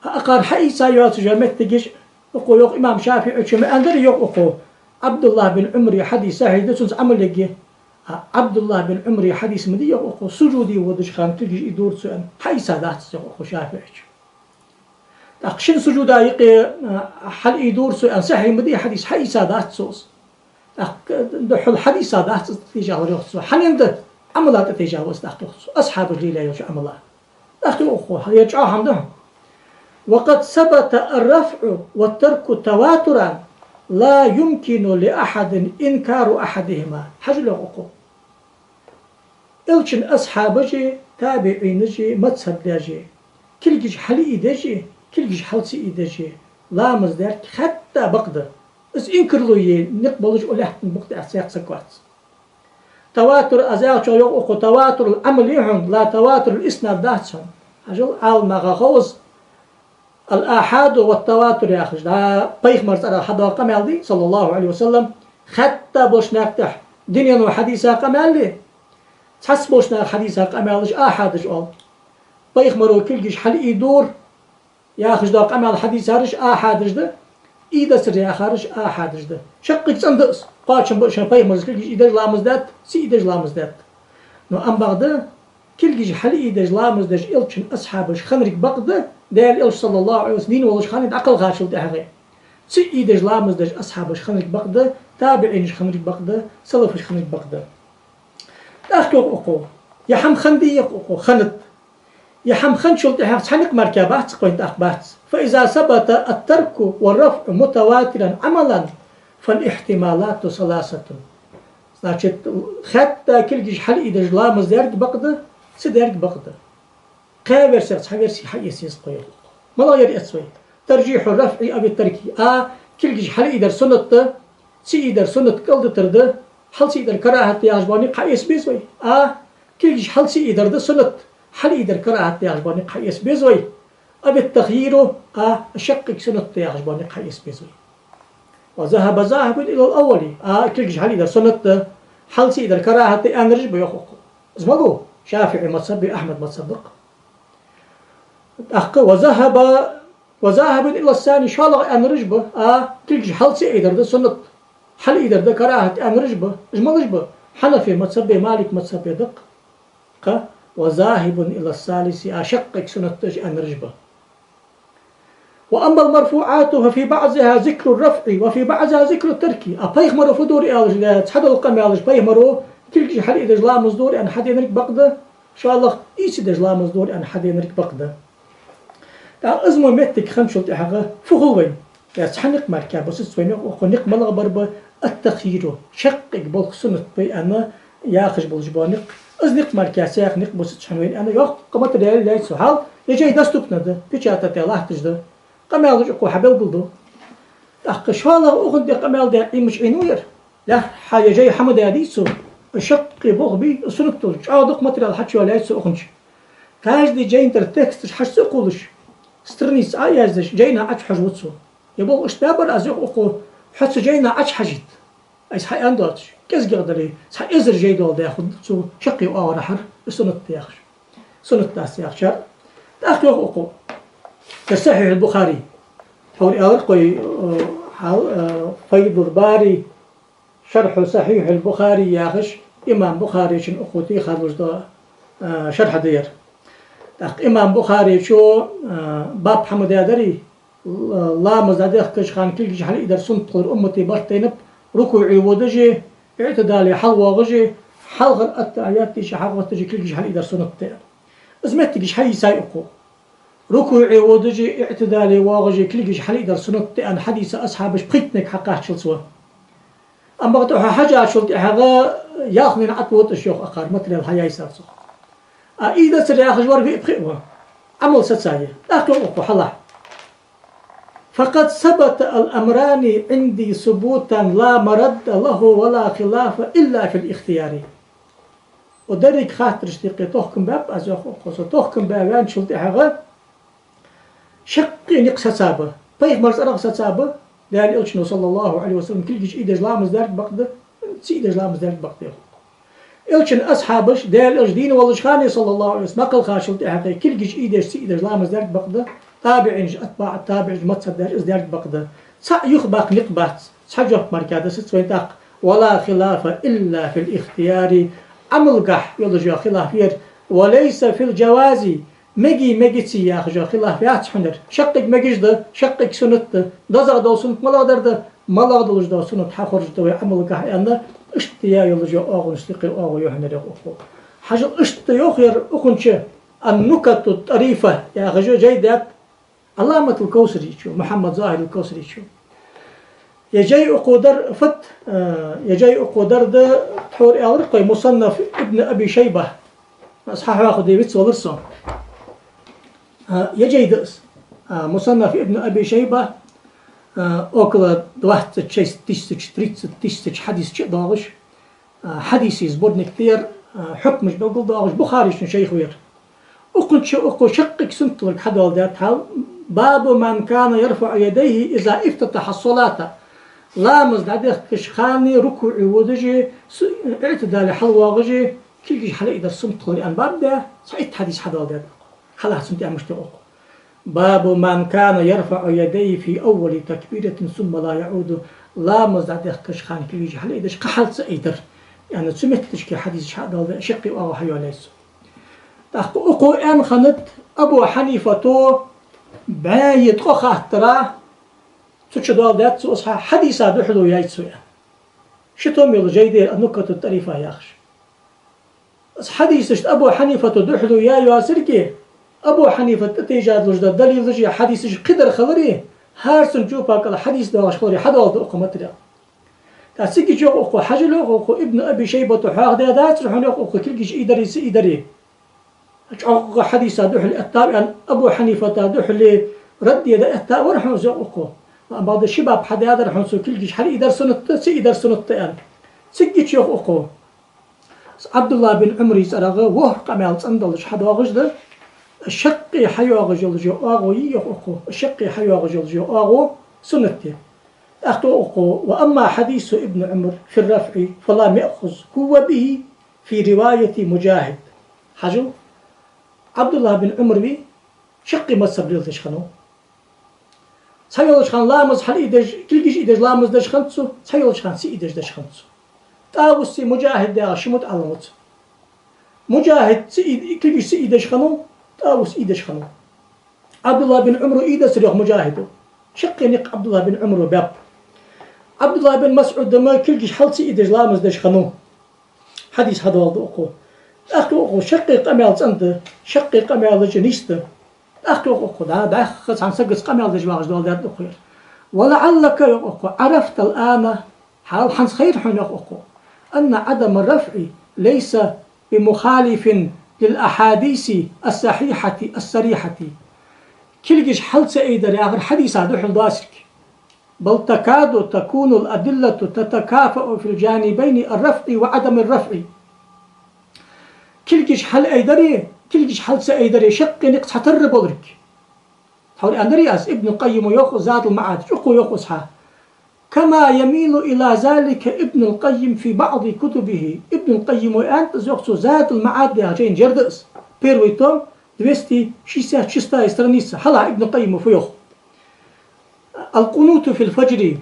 а акхар хьаийца йоацаш йола моттигаш, укхо йоах имам ШафиӀийчо ма аьннадарий йоах укхо, Ӏабдуллахь бин Ӏумара хьадис сахьихь да, цунца Ӏамал ергья. А Ӏабдуллахь бин Ӏумара хьадис ма дий йоах укхо, сужуде водача хана кулгаш ийдора цо аьнна, хьаийца дац йоах укхо ШафиӀийчо. ТӀаккха шин сужуда юкъе, а, хьалийдора цо аьнна, сахьихь ма дий хьадис, хьаийца дац цо из. ТӀаккха духхьал хьадиса дац из тӀатежалар йоах цо. Хьанна да? Ӏамала тӀатежал ва из тӀаккха йоах цо. Асхьабаша лелаяь йолча Ӏамала. ТӀаккха йоах укхо, ер чӀоагӀа хӀама да. وقد ثبت الرفع والترك تواترا لا يمكن لأحد إنكار أحدهما. Хьажал йоах укхо. Элчан асхьабаша, табиӀинаша, мазхӀабдаша, кулгаш хьалийдеш, кулгаш хьал ца ийдеш, ламаз дерг хатта бакъда. Из инкарло е никъ болаш лаьттан букъ тӀа цхьаккха саг вац. Таватур, аз яхачох йоах укхо, таватурул Ӏамал я хьона, ла таватурул иснад дац хьона. Хьажал, Ӏаламнаха хов из, ал-ахьаду ва таватур яхаш, да, пайхамара цӀерагӀа хьадоагӀа къамаьл да, саллаллахӀу Ӏалайхи ва саллам, хатта болча наха тӀехьа дунено хьадийца къамаьл я, цхьацца болча наха хьадийца къамаьлаш ахьадаш оал. Пайхамаро кулгаш хьалийдора яхаш дола къамаьл хьадийцараш ахьадаш да, ийдацар яхараш ахьадаш да. Шаккхе цӀена да из, кхоачам ба шоана пайхамаро кулгаш ийдеш ламаз даьд, ца ийдеш ламаз даьд. Но ам бакъда, кулгаш хьалийдеш ламаз деш элчан асхьабаш хиннарг бакъда, Даьла элча, саллаллахӀу Ӏалайхи ва саллам, дийна волаш хиннай дӀакхалхачул тӀехьагӀа. Ца ийдеш ламаз деш асхьабаш хиннарг бакъда, табиӀинаш хиннарг бакъда, салафаш хиннарг бакъда. ТӀаккха йоах укхо, ер хӀама хиннадий йоах укхо, хиннад. Ер хӀама хинначул тӀехьагӀа цхьа никъ мара бац-кх вайна, тӀаккха бац. فإذا ثبت الترك والرفع متواترا عملا فالاحتمالات ثلاثة. Значит, хатта кулгаш хьалийдеш ламаз дерг бакъда, ца дерг бакъда. Кхаь версех цхьа верси хьаэца еза-кх йоах укхо. МалагӀа яр эц вай? ترجيح الرفع أو الترك. А, кулгаш хьалийдар суннат да, ца ийдар суннат кӀалдитар да, хьал ца ийдар карахӀат да яхаш бола никъ хьаэца беза вай. А, кулгаш хьал ца ийдар да суннат, хьалийдар карахӀат да яхаш бола никъ хьаэца беза вай. أو التخيير, а, шаккхе суннат да яхаш бола никъ хьаэца беза вай. وذهب ذاهب إلى الأول. А, кулгаш хьалийдар суннат да, хьал ца ийдар карахӀат да аьннараш ба йоах укхо. Из малув? ШафиӀий мазхӀаб, Ахьмада мазхӀаб да-кх. ТӀаккха وذهب، وذاهب إلى الثاني, шоллагӀа аьннараш ба, а, кулгаш хьал ца ийдар да суннат, хьалийдар да карахӀат аьннараш ба. Уж малаш ба? Хьанафий мазхӀаб, Малик мазхӀаб да-кх. Кхы, وذاهب إلى الثالث, а, шаккхе суннат да уж аьннараш ба. وأما المرفوعات ففي بعضها ذكر الرفع وفي بعضها ذكر الترك. А пайхамаро фу дора аьлча, цхьадола къамаьлаш пайхамаро кулгаш хьалийдеш ламаз дора аьнна хьаденарг бакъда, шоллагӀа ийцадеш ламаз дора аьнна хьаденарг бакъда. ТӀаккха из мо моттиг хинначул тӀехьагӀа фу хул вайна? Ер цхьа никъ мара бусац вайна, укхо никъ малагӀа бар ба? التخيير, шаккхе болх суннат ба аьнна яхаш болаш бола никъ. Из никъ мара цхьа никъ бусац хьона вайна аьнна, йоккха материал яьй цо. Хьал, ер жай доступна да, печатать латташ да. Къамаьлаш укхо хьабелгалду. ТӀаккха шоллагӀа укхунна тӀа къамаьл даь Ӏиймача Ӏийнав ер? ЛаьрххӀа ер жай хьа ма даьдий цо? Шаккхе болх бий, суннат дола чӀоагӀа дукха материал хьачуйоалаяьй цо укхунча. Каждый жайна тӀара тексташ хьачу ца кхувлаш, страница Ӏо а яздеш, жайна Ӏочухьожаву цо. Ер болх иштта баьбар аз, йоах укхо, хьо цу жайна Ӏочухьажийта. Айса хьааьнна доацаш, кӀезигагӀа дале, цхьа эзар жай дола даь хургда цо шаккхе оагӀорахьара, из суннат да яхаш. Суннат дац яхачар. ТӀаккха йоах укхо, ер Сахьихь аль-Бухари. Хьора аьлар-кх вай, э, хьал, э, Файдул Бари, Шархьу Сахьихь аль-Бухари яхаш, имам Бухаречун укхо техадеш дола, э, шархь да ер. ТӀаккха имам Бухаречо, э, баб хьа ма даьдарий, ламаз дӀадехкача хана кулгаш хьалийдар суннат хилар уммата барт тайнаб, рукуӀе водаш а, иӀтидале хьалвоагӀаш а, хьалхара аттахьият дийша хьалгӀатташ а кулгаш хьалийдар суннат да аьнна. Из моттигаш хьаийцай укхо. РукуӀе водаш а, иӀтидале воагӀаш а кулгаш хьалийдар суннат да аьнна хьадийца асхьабаш пхийттанега хьакхаччалца ва. Амма бакъда хьо хьажачул тӀехьагӀа ялханена Ӏототаш йоах акхар материал хьаяйсар цох. А ийдацар яхаш вар виъ-пхиъ ва. Ӏамал саца я. ТӀаккха йоах укхо хьалахь. فقد ثبت الأمران عندي ثبوتا لا مرد له ولا خلاف إلا في الاختيار. Укх деррига хаттарашта юкъе тохкам баьб аз, йоах укхо. Со тохкам баь ваьнначул тӀехьагӀа шаккхе никъ саца ба. Пайхамара цӀерагӀа саца ба, Даьла Элчано, صلى الله عليه وسلم, кулгаш ийдеш ламаз даьрг бакъда, ца ийдеш ламаз даьрг бакъда, йоах. Элчан асхьабаш, Даьла Элча дийна волча хана, صلى الله عليه وسلم, мел хинначул тӀехьагӀа кулгаш ийдеш, ца ийдеш ламаз даьрг бакъда, табиӀинаш, атбаӀу табиӀинаш мазхӀаб дар, из даьрг бакъда. Цхьа юхабаккха никъ бац, цхьа жоп мара кхы дасац вайна тӀаккха. ولا خلاف إلا في الاختيار. Ӏамалгахь йолаш йола хилаф я ер. وليس في الجواز. Мегий, мегаций яхаш йола хилаф яц хьона ер. Шаккхе мегаш да, шаккхе суннат да. ДезагӀа дола суннат малагӀдар да, малагӀа долаш дола суннат хьахоржаш да вай Ӏамалгахь аьнна, иштта йолаш йола оагӀонаш юкъе оагӀув я хьона ер, йоах укхо. Хьажал, иштта йоах ер укхун чу, النكت الطريفة яхаш йола жай даьд Ӏалламатул Кавсарийчо, Мухьаммад Захирул Кавсарийчо. Ер жай укхо дар фат, э, ер жай укхо дар да, тхьовра аьлар-кх вай, مصنف ابن أبي شيبة. Аз хьахьоахаде вицвелар со. Э, ер жай да из. Э, مصنف ابن أبي شيبة, э, около двадцать шесть тысяч, тридцать тысяч хьадис чу а доагӀаш, а, хьадисий сборник да ер, а, хьукмаш белгалдоахаш, Бухарийчун шайх ва ер. Укхун чу укхо шаккхе суннат хиларга хьадоаладаьд хьал: باب من كان يرفع يديه إذا افتتح الصلاة. Ламаз дӀадехкача хана рукуӀе водаш, с-, иӀтидале хьалвоагӀаш, кулгаш хьалъайдар суннат хилар аьнна баб да, цхьа итт хьадис хьадоаладаьд. Хьалха цун тӀехьа мишта йоах укхо: باب من كان يرفع يديه في أول تكبيرة ثم لا يعود. Ламаз дӀадехкача хана кулгаш хьалъайдеш, кхы хьал ца айдар, аьнна, цу метташка хьадисаш хьадоаладаь, шаккхе оагӀув хьайоалаяьй цо. ТӀаккха укхо аьнна хиннад Абу Хьанифато бӀаь ткъо хаттара, цу чу доаладаьд цо, из хьа-, хьадиса духьало яьй цо, аьнна. Ши том йола жай да ер, النكت الطريفة яхаш. Из хьадисашта Абу Хьанифата духьало яь йоацилга, Абу Хьанифата тӀатийжа долаш дола далилаш а, хьадисаш а кхыдар хилари, хӀара цун чопа кӀал хьадис доагӀаш хилари хьадоаладу укхо материал. ТӀаккха цига чу йоах укхо, хьажал, йоах укхо, Ибн Аби Шайбата хьоахадаьдац хьона, йоах укхо, кулгаш ийдари, ца ийдари. ЧӀоагӀа хьадиса духьал эттав аьнна, Абу Хьанифата духьал радд де дӀаэтта вар хьона из, йоах укхо. Амма бакъда ши баб хьадаьдар хьона цо, кулгаш хьалъайдар суннат да, ца ийдар суннат да аьнна. Цига чу йоах укхо. Ӏабдуллахь бин Ӏумара цӀерагӀа ворхӀ къамаьл цӀендалаш хьадоагӀаш да, шаккхе хьайоагӀаш йола оагӀув я, йоах укхо, шаккхе хьайоагӀаш йола оагӀув суннат я. ТӀаккха йоах укхо: وأما حديث ابن عمر في الرفع فلم يأخذ هو به في رواية مجاهد. Хьажал, Ӏабдуллахь бин Ӏумар вий, шаккхе мазхӀаб леладеш хиннав. Цхьайолча хана ламаз хьалъайдеш, кулгаш ийдеш ламаз деш хиннад цо, цхьайолча хана ца ийдеш деш хиннад цо. ТӀавуси Муджахид яха ши мутаӀаллим ва цун. Муджахид ца ийд-, кулгаш ца ийдеш хиннав, ТӀавус ийдеш хиннав. Ӏабдуллахь бин Ӏумара ийдацар, йоах Муджахида. Шаккхе никъ Ӏабдуллахь бин Ӏумара баьб. Ӏабдуллахь бин МасӀуда ма кулгаш хьал ца ийдеш ламаз деш хиннав. Хьадис хьадоаладу укхо. ТӀаккха йоах укхо: шаккхе къамаьл цӀенда, шаккхе къамаьлаш нийса да. ТӀаккха йоах укхо: дӀа, дӀаьха цхьан сагаца къамаьл деш вагӀаш доаладаьд укхо ер. ولعلك, йоах укхо, عرفت الآن, хьал хӀанз хайра хьона, йоах укхо, أن عدم الرفع ليس بمخالف للأحاديث الصحيحة الصريحة. Кулгаш хьал ца айдар яхар хьадиса духьал доацилга. بل تكاد تكون الأدلة تتكافأ في الجانبين، الرفع وعدم الرفع. Кулгаш хьалъайдари, кулгаш хьал ца айдари шаккхе никъ цхьатарра болга. Тхьовра аьннадарий аз, Ибн Къаййима йоах Задул МаӀад чу, укхо йоах из хьа: كما يميل إلى ذلك ابن القيم في بعض كتبه. Ибн Къаййима аьннад из, йоах цо, Задул МаӀад яхача жайна чу да из. Первый том, двести шестьдесят шестая страница. Хьалахь Ибн Къаййима фу йоах. القنوت في الفجر.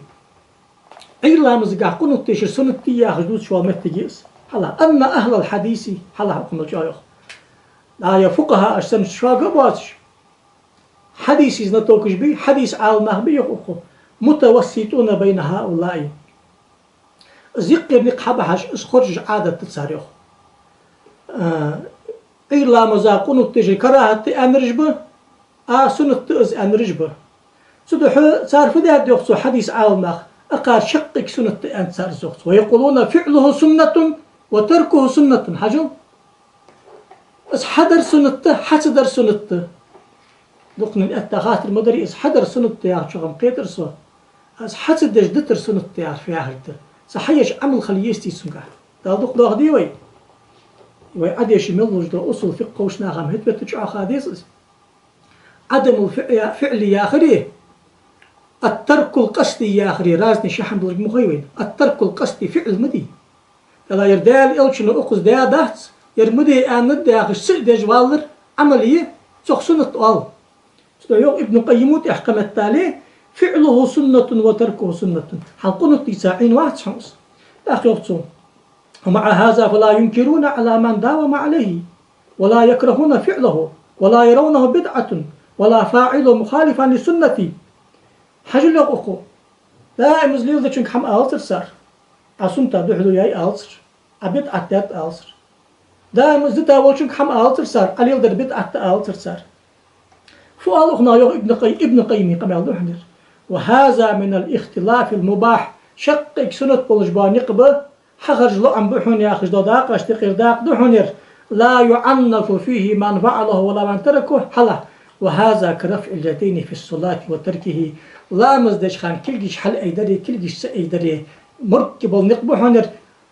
Ӏуйра ламазагахь къунут дешар суннат да яхаш дувцаш вола моттиг я из. Хьалахь. أن أهل الحديث, хьалахь укхунна чӀоагӀа йоах. ДӀа е фукъахӀаш санна шога а боацаш, хьадиса знатокаш бий, хьадиса Ӏаламнах бий, йоах укхо, متوسطون بين هؤلاء. Из юкъера никъ хьабахьаш, из хоржаш Ӏадат да цар, йоах. А, Ӏуйра ламаза къунут дешар карахӀат да аьннараш ба, а, суннат да из аьннараш ба. Цудухьа цар фу даьд, йоах цо, хьадиса Ӏаламнах: Акхар шаккхе суннат да аьннад цар из йоах цо. ويقولون فعله سنة وتركه سنة. Хьажал. Из хьадар суннат да, хьа ца дар суннат да. Дукханна аьттув хаттар ма дарий, из хьадар суннат да яхачох-м кхетар со. Из хьа ца деш дитар суннат да яхар фу яхар да? Цхьа хьаеш Ӏамал хила езий цунгахь? Дала дукха доахаде вай. Вай Ӏодеша мел луш да усул фикъхӀ ховш наха-м хӀета бетта чӀоагӀа ха деза из. عدم الفعل яхари, الترك القصدي яхари разни ши хӀама долга ма хой вайна. الترك القصدي фиӀл ма дий. Дала ер Даьла элчано укхаза даь дац, ер ма де аьннад яхаш, ца а деш валлар, Ӏамал е, цох суннат оал. Цудухьа йоах Ибн Къаййима тӀехьа кхаметтале: فعله سنة وتركه سنة. Хьал къунут дийца Ӏийна вац хьона из. ТӀаккха йоах цо: ومع هذا فلا ينكرون على من داوم عليه ولا يكرهون فعله ولا يرونه بدعة ولا فاعله مخالفا للسنة. Хьажал йоах укхо. Даим из леладечунга хӀама алацар цар. Ӏа сунната духьале яьй алацар. Ӏа бидӀат даьд алацар. Даим из дита волчунга хӀама алацар цар. Ӏа леладер бидӀат да алацар цар. Фу оал укхунах йоах Ибн Къай-, Ибн Къаййима къамаьл да хьона ер. وهذا من الاختلاف المباح. Шаккхе суннат болаш бола никъ ба, хьахаржа лоӀам ба хьона яхаш дола дакъаш тӀехьара дакъа да хьона ер. لا يعنف فيه من فعله ولا من تركه. Хьалха. وهذا كرفع اليدين في الصلاة وتركه. Ламаз деча хана кулгаш хьалайдари, кулгаш ца айдари муркки бола никъ ба хьона ер.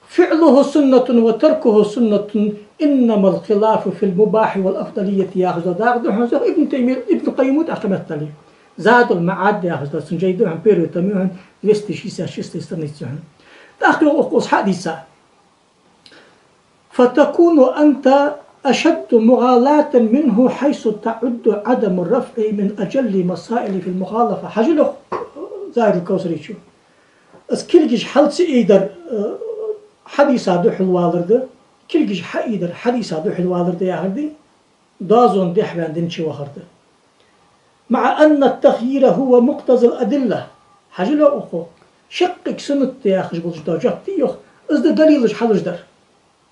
فعله سنة وتركه سنة، إنما الخلاف في المباح والأفضلية яхаш дола дакъа да хьона из йоах Ибн Таймия, Ибн Къаййима тӀехьа кхаметтале. Задул МаӀад яхаш дола цун жай да хьона, первый том я хьона, двести шестьдесят шестая страница я хьона. ТӀаккха йоах укхо из хьадийца: فتكون أنت أشد مغالاة منه حيث تعد عدم الرفع من أجل المصائل في المخالفة. Хьажал йоах Загьид ал-Кавсаречо. Из кулгаш хьал ца айдар, э, хьадийца духьалвалар да, кулгаш хьаайдар хьадийца духьалвалар да яхар да, доазон дехьаваьнна дин чу вахар да. مع أن التخيير هو مقتضى الأدلة. Хьажал йоах укхо. Шаккхе суннат да яхаш болаш дола жоп да йоах, из да далилаш хьалуш дар.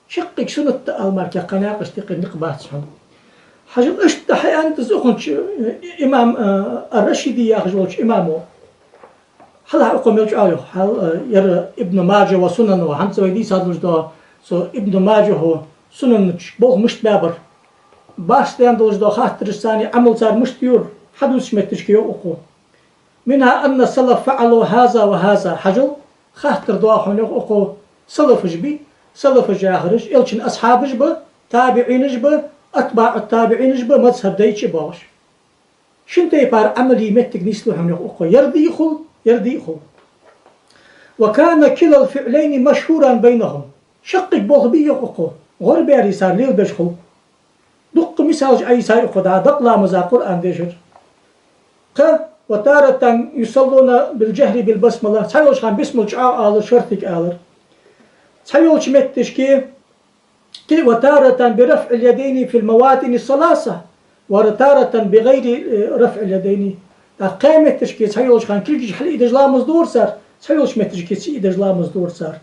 Шаккхе суннат да ала мара кхы наькъаш тӀехьа никъ бац хьона. Хьажал, иштта хьааьннад из укхунча, э, имам, э, ар-Рашиди яхаш волча имамо. Хьалха укхо мел чӀоагӀа йоах, хьал, э, ер Ибн Маджа ва Сунан ва хӀанз вай дийца долаш дола, цу Ибн Маджа ва Сунан чу болх мишта баьбар. Барс даьнна долаш дола хаттараш царна Ӏамал цар мишта яр, хьадувцача метташка йоах укхо. منها أن السلف فعلوا هذا وهذا. Хьажал, хаттар доагӀа хьона йоах укхо, салафаш бий, салафаш яхараш, элчан асхьабаш ба, табиӀинаш ба, атбаӀу табиӀинаш ба, мазхӀаб дайча а боагӀаш. Шин тайпара Ӏамал е моттиг нийслу хьона йоах укхо. Ер дий хул, ер дий хул. وكان كلا الفعلين مشهورا بينهم. Шаккхе болх бий йоах укхо. ГӀорбаьри цар лелабеш хул. Дукха мисалаш Ӏайса укхо дӀа, дакъа ламаза Къуръан дешар. Кхы, وتارة يصلون بالجهر بالبسملة. Цхьайолча хана бисмал чӀоагӀа алар, шортига алар. Цхьайолча метташка كل، وتارة برفع اليدين في المواطن الثلاثة، وتارة بغير، э, رفع اليدين. ТӀаккха кхаь метташка цхьайолча хана кулгаш хьалъайдеш ламаз дора цар, цхьайолча метташка ца айдеш ламаз дора цар.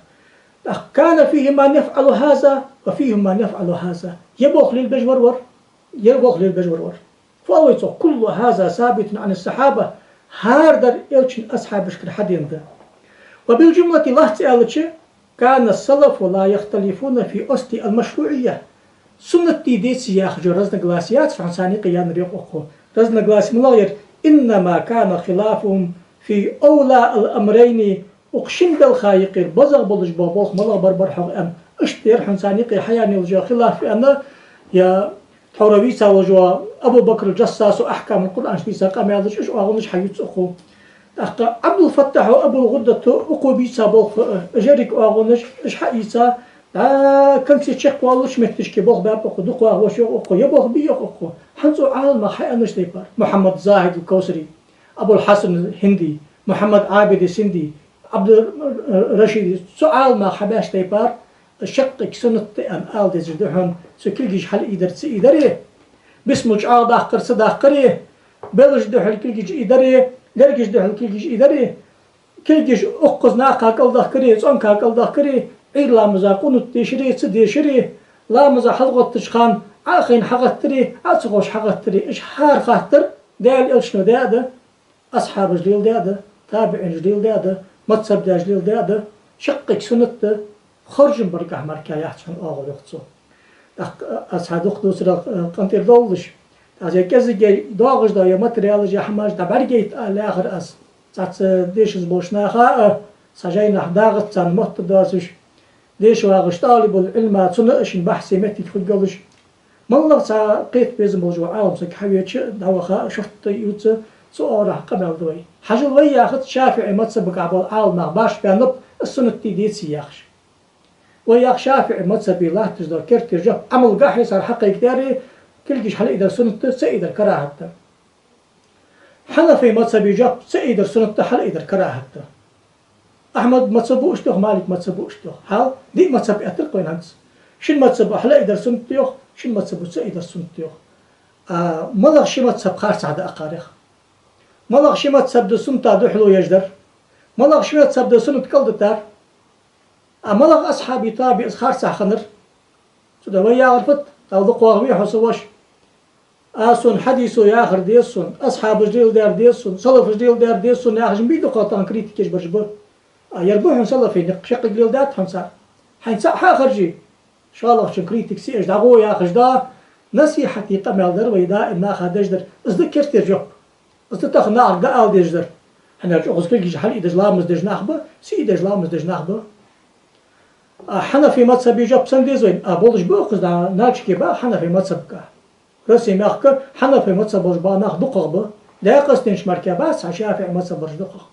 ТӀаккха كان فيهم من يفعل هذا وفيهم من يفعل هذا. Ер болх лелабеш вар-вар, ер болх лелабеш вар-вар. Фу оал вай цох? كل هذا ثابت عن الصحابة. ХӀара дар элчан асхьабашкара хьадена да. وبالجملة, лаьца аьлча, كان السلف لا يختلفون في أصل المشروعية. Суннат дий, деций яхаш разногласи яц хьона царна юкъе яьннар йоах укхо. Разногласи малагӀа яр? إنما كان خلافهم في أولى الأمرين. Укх шин балха юкъера базагӀа болаш бола болх малагӀа бар-бар хьогӀ аьнна. Иштта яр хьона царна юкъе хьаяьнна йола хилаф аьнна, я тхьовра вийца волаш вола Абу Бакр ал-Джассасо Ахькамул Къуръан чу дийца къамаьлаш, уж оагӀонаш хьаюц укхо. ТӀаккха Ӏабдул-Фаттахьо, Абул-ГӀуддато укхо бийца болх, э, уж еррига оагӀонаш, уж хьаийца, дӀа конце чакхвоалача метташка болх баьб укхо, дукха вагӀаш йоах укхо, ер болх бий йоах укхо. ХӀанз цу Ӏаламнаха хьааьннача тайпара. Мухьаммад Загьид ал-Кавсари, Абул-Хьасан ал-ХӀинди, Мухьаммад Ӏабиди Синди, Ӏабдул-Рашиди, цу Ӏаламнаха хьабаьча тайпара, шаккхе суннат да аьнна ала дезаш да хьона, цу кулгаш хьалъайдар ца айдари, бисмал чӀоагӀа даккхар ца даккхари, белашта духьал кулгаш айдари, лергашта духьал кулгаш айдари, кулгаш укхаза накха кӀалдахкари, цӀонка кӀалдахкари, Ӏуйра ламаза къунут дешари, ца дешари, ламаза хьалгӀоттача хана Ӏо а хайна хьагӀаттари, Ӏо а ца ховш хьагӀаттари, уж хӀара хаттар Даьла элчано даь а да, асхьабаша леладаь а да, табиӀинаша леладаь а да, Мазхаб деш леладаь да, шаккхе суннат да, хоржам баргахьа мара яц хьона оагӀув, йоах цо. ТӀаккха аз хьа дукха дувцарах къинтӀера довлалаш, аз е кӀезига доагӀаш да е материалаш, е хӀамаш дӀабӀаргайта ала яхар аз. Цхьацца дешаза болча наха а, цхьа жайнашка дагӀац царна мотт доацаш, деша вагӀаш тӀалибул-Ӏилма, цунна а шийна бахьси моттиг хургйолаш, моллагӀа цхьа кхета безам болаш вола Ӏалам саг хьавеча, дӀаваха, шортта ювца, цу оагӀорахьа къамаьл да вай. Хьажал, вай яхац ШафиӀий мазхабагахьа бола Ӏаламнах башха баьннаб, из суннат дий, деций яхаш. Вай яхар ШафиӀий мазхабе латташ да керттера жоп, Ӏамалгахьеи цар хьакхайкадаьреи кулгаш хьалъайдар суннат да, ца айдар карахӀат да. Хьанафий мазхабе жоп, ца айдар суннат да, хьалъайдар карахӀат да. Ахьмада мазхаб а иштта йоах, Малика мазхаб а иштта йоах. Хьал, диъ мазхаб эттар-кх вайна хӀанз. Шин мазхабо хьалъайдар суннат да йоах, шин мазхабо ца айдар суннат да йоах. А малагӀа ши мазхаб харцахьа да акхарех? МалагӀа ши мазхаб да сунната духьало еш дар? МалагӀа ши мазхаб да суннат кӀалдитар? А малагӀа асхьабий табиӀий харцахьа хиннар? Цудухьа вай яхар фуд, Дала дукха вахаве хьо, са воша. Аз сона хьадисо яхар деза сона, асхьабаша леладаьр деза сона, салафаша леладаьр деза сона яхаш ма бий дукхагӀа тахан критика еш бараш ба. А ер ба хьона салафий никъ, шаккхе леладаьд хьона цар. Хьайна цаӀ хьа а харжий, шоллагӀчун критика ца еш дӀагӀо яхаш да, насихьате къамаьл дар вай даим наха деш дар. Из да керттера жоп. Из да тахан нахага дӀаала дезаш дар. ХӀана аьлча укхаза кулгаш хьалъайдеш ламаз деш нах ба, сий деш ламаз деш нах ба. А хьанафий мазхабе жоп сенна деза вайна? А болаш ба укхаза, Нальчике ба хьанафий мазхабагахьа. Россе мехка хьанафий мазхаб болаш бола нах дукхагӀа ба. ДегӀаста нинча мара бац хьа ШафиӀий мазхаб болаш дукхагӀа.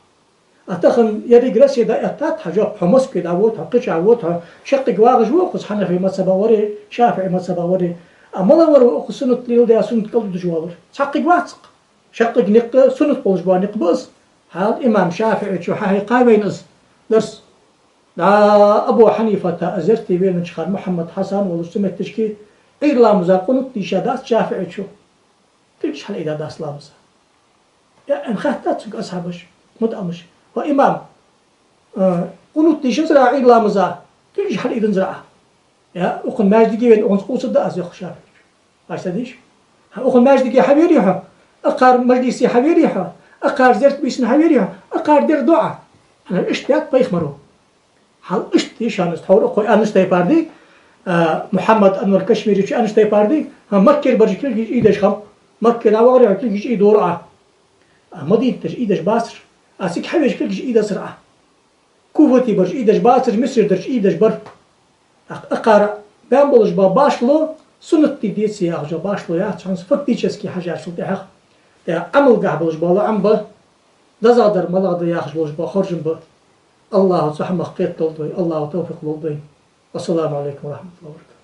А тахан еррига Россе дӀаэттад хьа жоп, хьо Москве дӀавода, хьо кхычахьа вода, хьо шаккхе вагӀаш ва укхаза хьанафий мазхабах варе, ШафиӀий мазхабах варе. А малагӀа вар ва укхаза суннат леладаь, суннат кӀалдуташ воаллар? Цхьаккхега вац-кх. Шаккхе никъ, суннат болаш бола никъ ба из. Хьал имам ШафиӀийчо хьахьекхай вайна из дарс. ДӀа Абу Хьанифата а зерате венача хана Мухьаммад Хьасан волаш цу метташка Ӏуйра ламаза къунут дийшадац ШафиӀийчо. Кулгаш хьалъайдаьдац ламаза. Яъ, аьнна хаьттад цунга асхьабаша, мутаӀаламаша: «Ва имам, э, къунут дийшанзар Ӏа Ӏуйра ламаза, кулгаш хьалъайдензар Ӏа?» «Яъ, укхун маьждиге вена, укхунца къувсаргда аз», йоах ШафиӀийчо. Башта дийш? ХӀа, укхун маьждиге хьаверий хьо? Акхар мажлисе хьаверий хьо? Акхар зерат бийсанна хьаверий хьо? Акхар дер ду Ӏа? ХӀана, иштта даьд пайхамаро. Хьал иштта дийша хьона из, тхьовра укхо аьннача тайпара дий, а, Мухьаммад Анвар Кашмиричо аьннача тайпара дий, хӀа, Маккера бараш кулгаш Ӏуйдеш хиннаб. Макке дӀавахаре хьо, кулгаш Ӏуйдора Ӏа. А Мадинате дараш Ӏуйдеш бацар. А цига хьавеча кулгаш Ӏуйдацар Ӏа. Куфате бараш Ӏуйдеш бацар, Мисаре дараш Ӏуйдеш бар. ТӀаккха акхар баьнна болаш бола башхало суннат дий, деций яхаш бола башхало яц хьона из, фактически хьажачул тӀехьагӀа. ТӀаккха Ӏамалгахьа болаш бола лоӀам ба, дезагӀдар малагӀа да яхаш болаш бола хоржам ба. АллахӀа цу хӀамах кхетадолда вай, АллахӀа тавфикъ лолда вайна. Вассаламу Ӏалайкум ва рахьматуллахӀи ва баракатухӀ.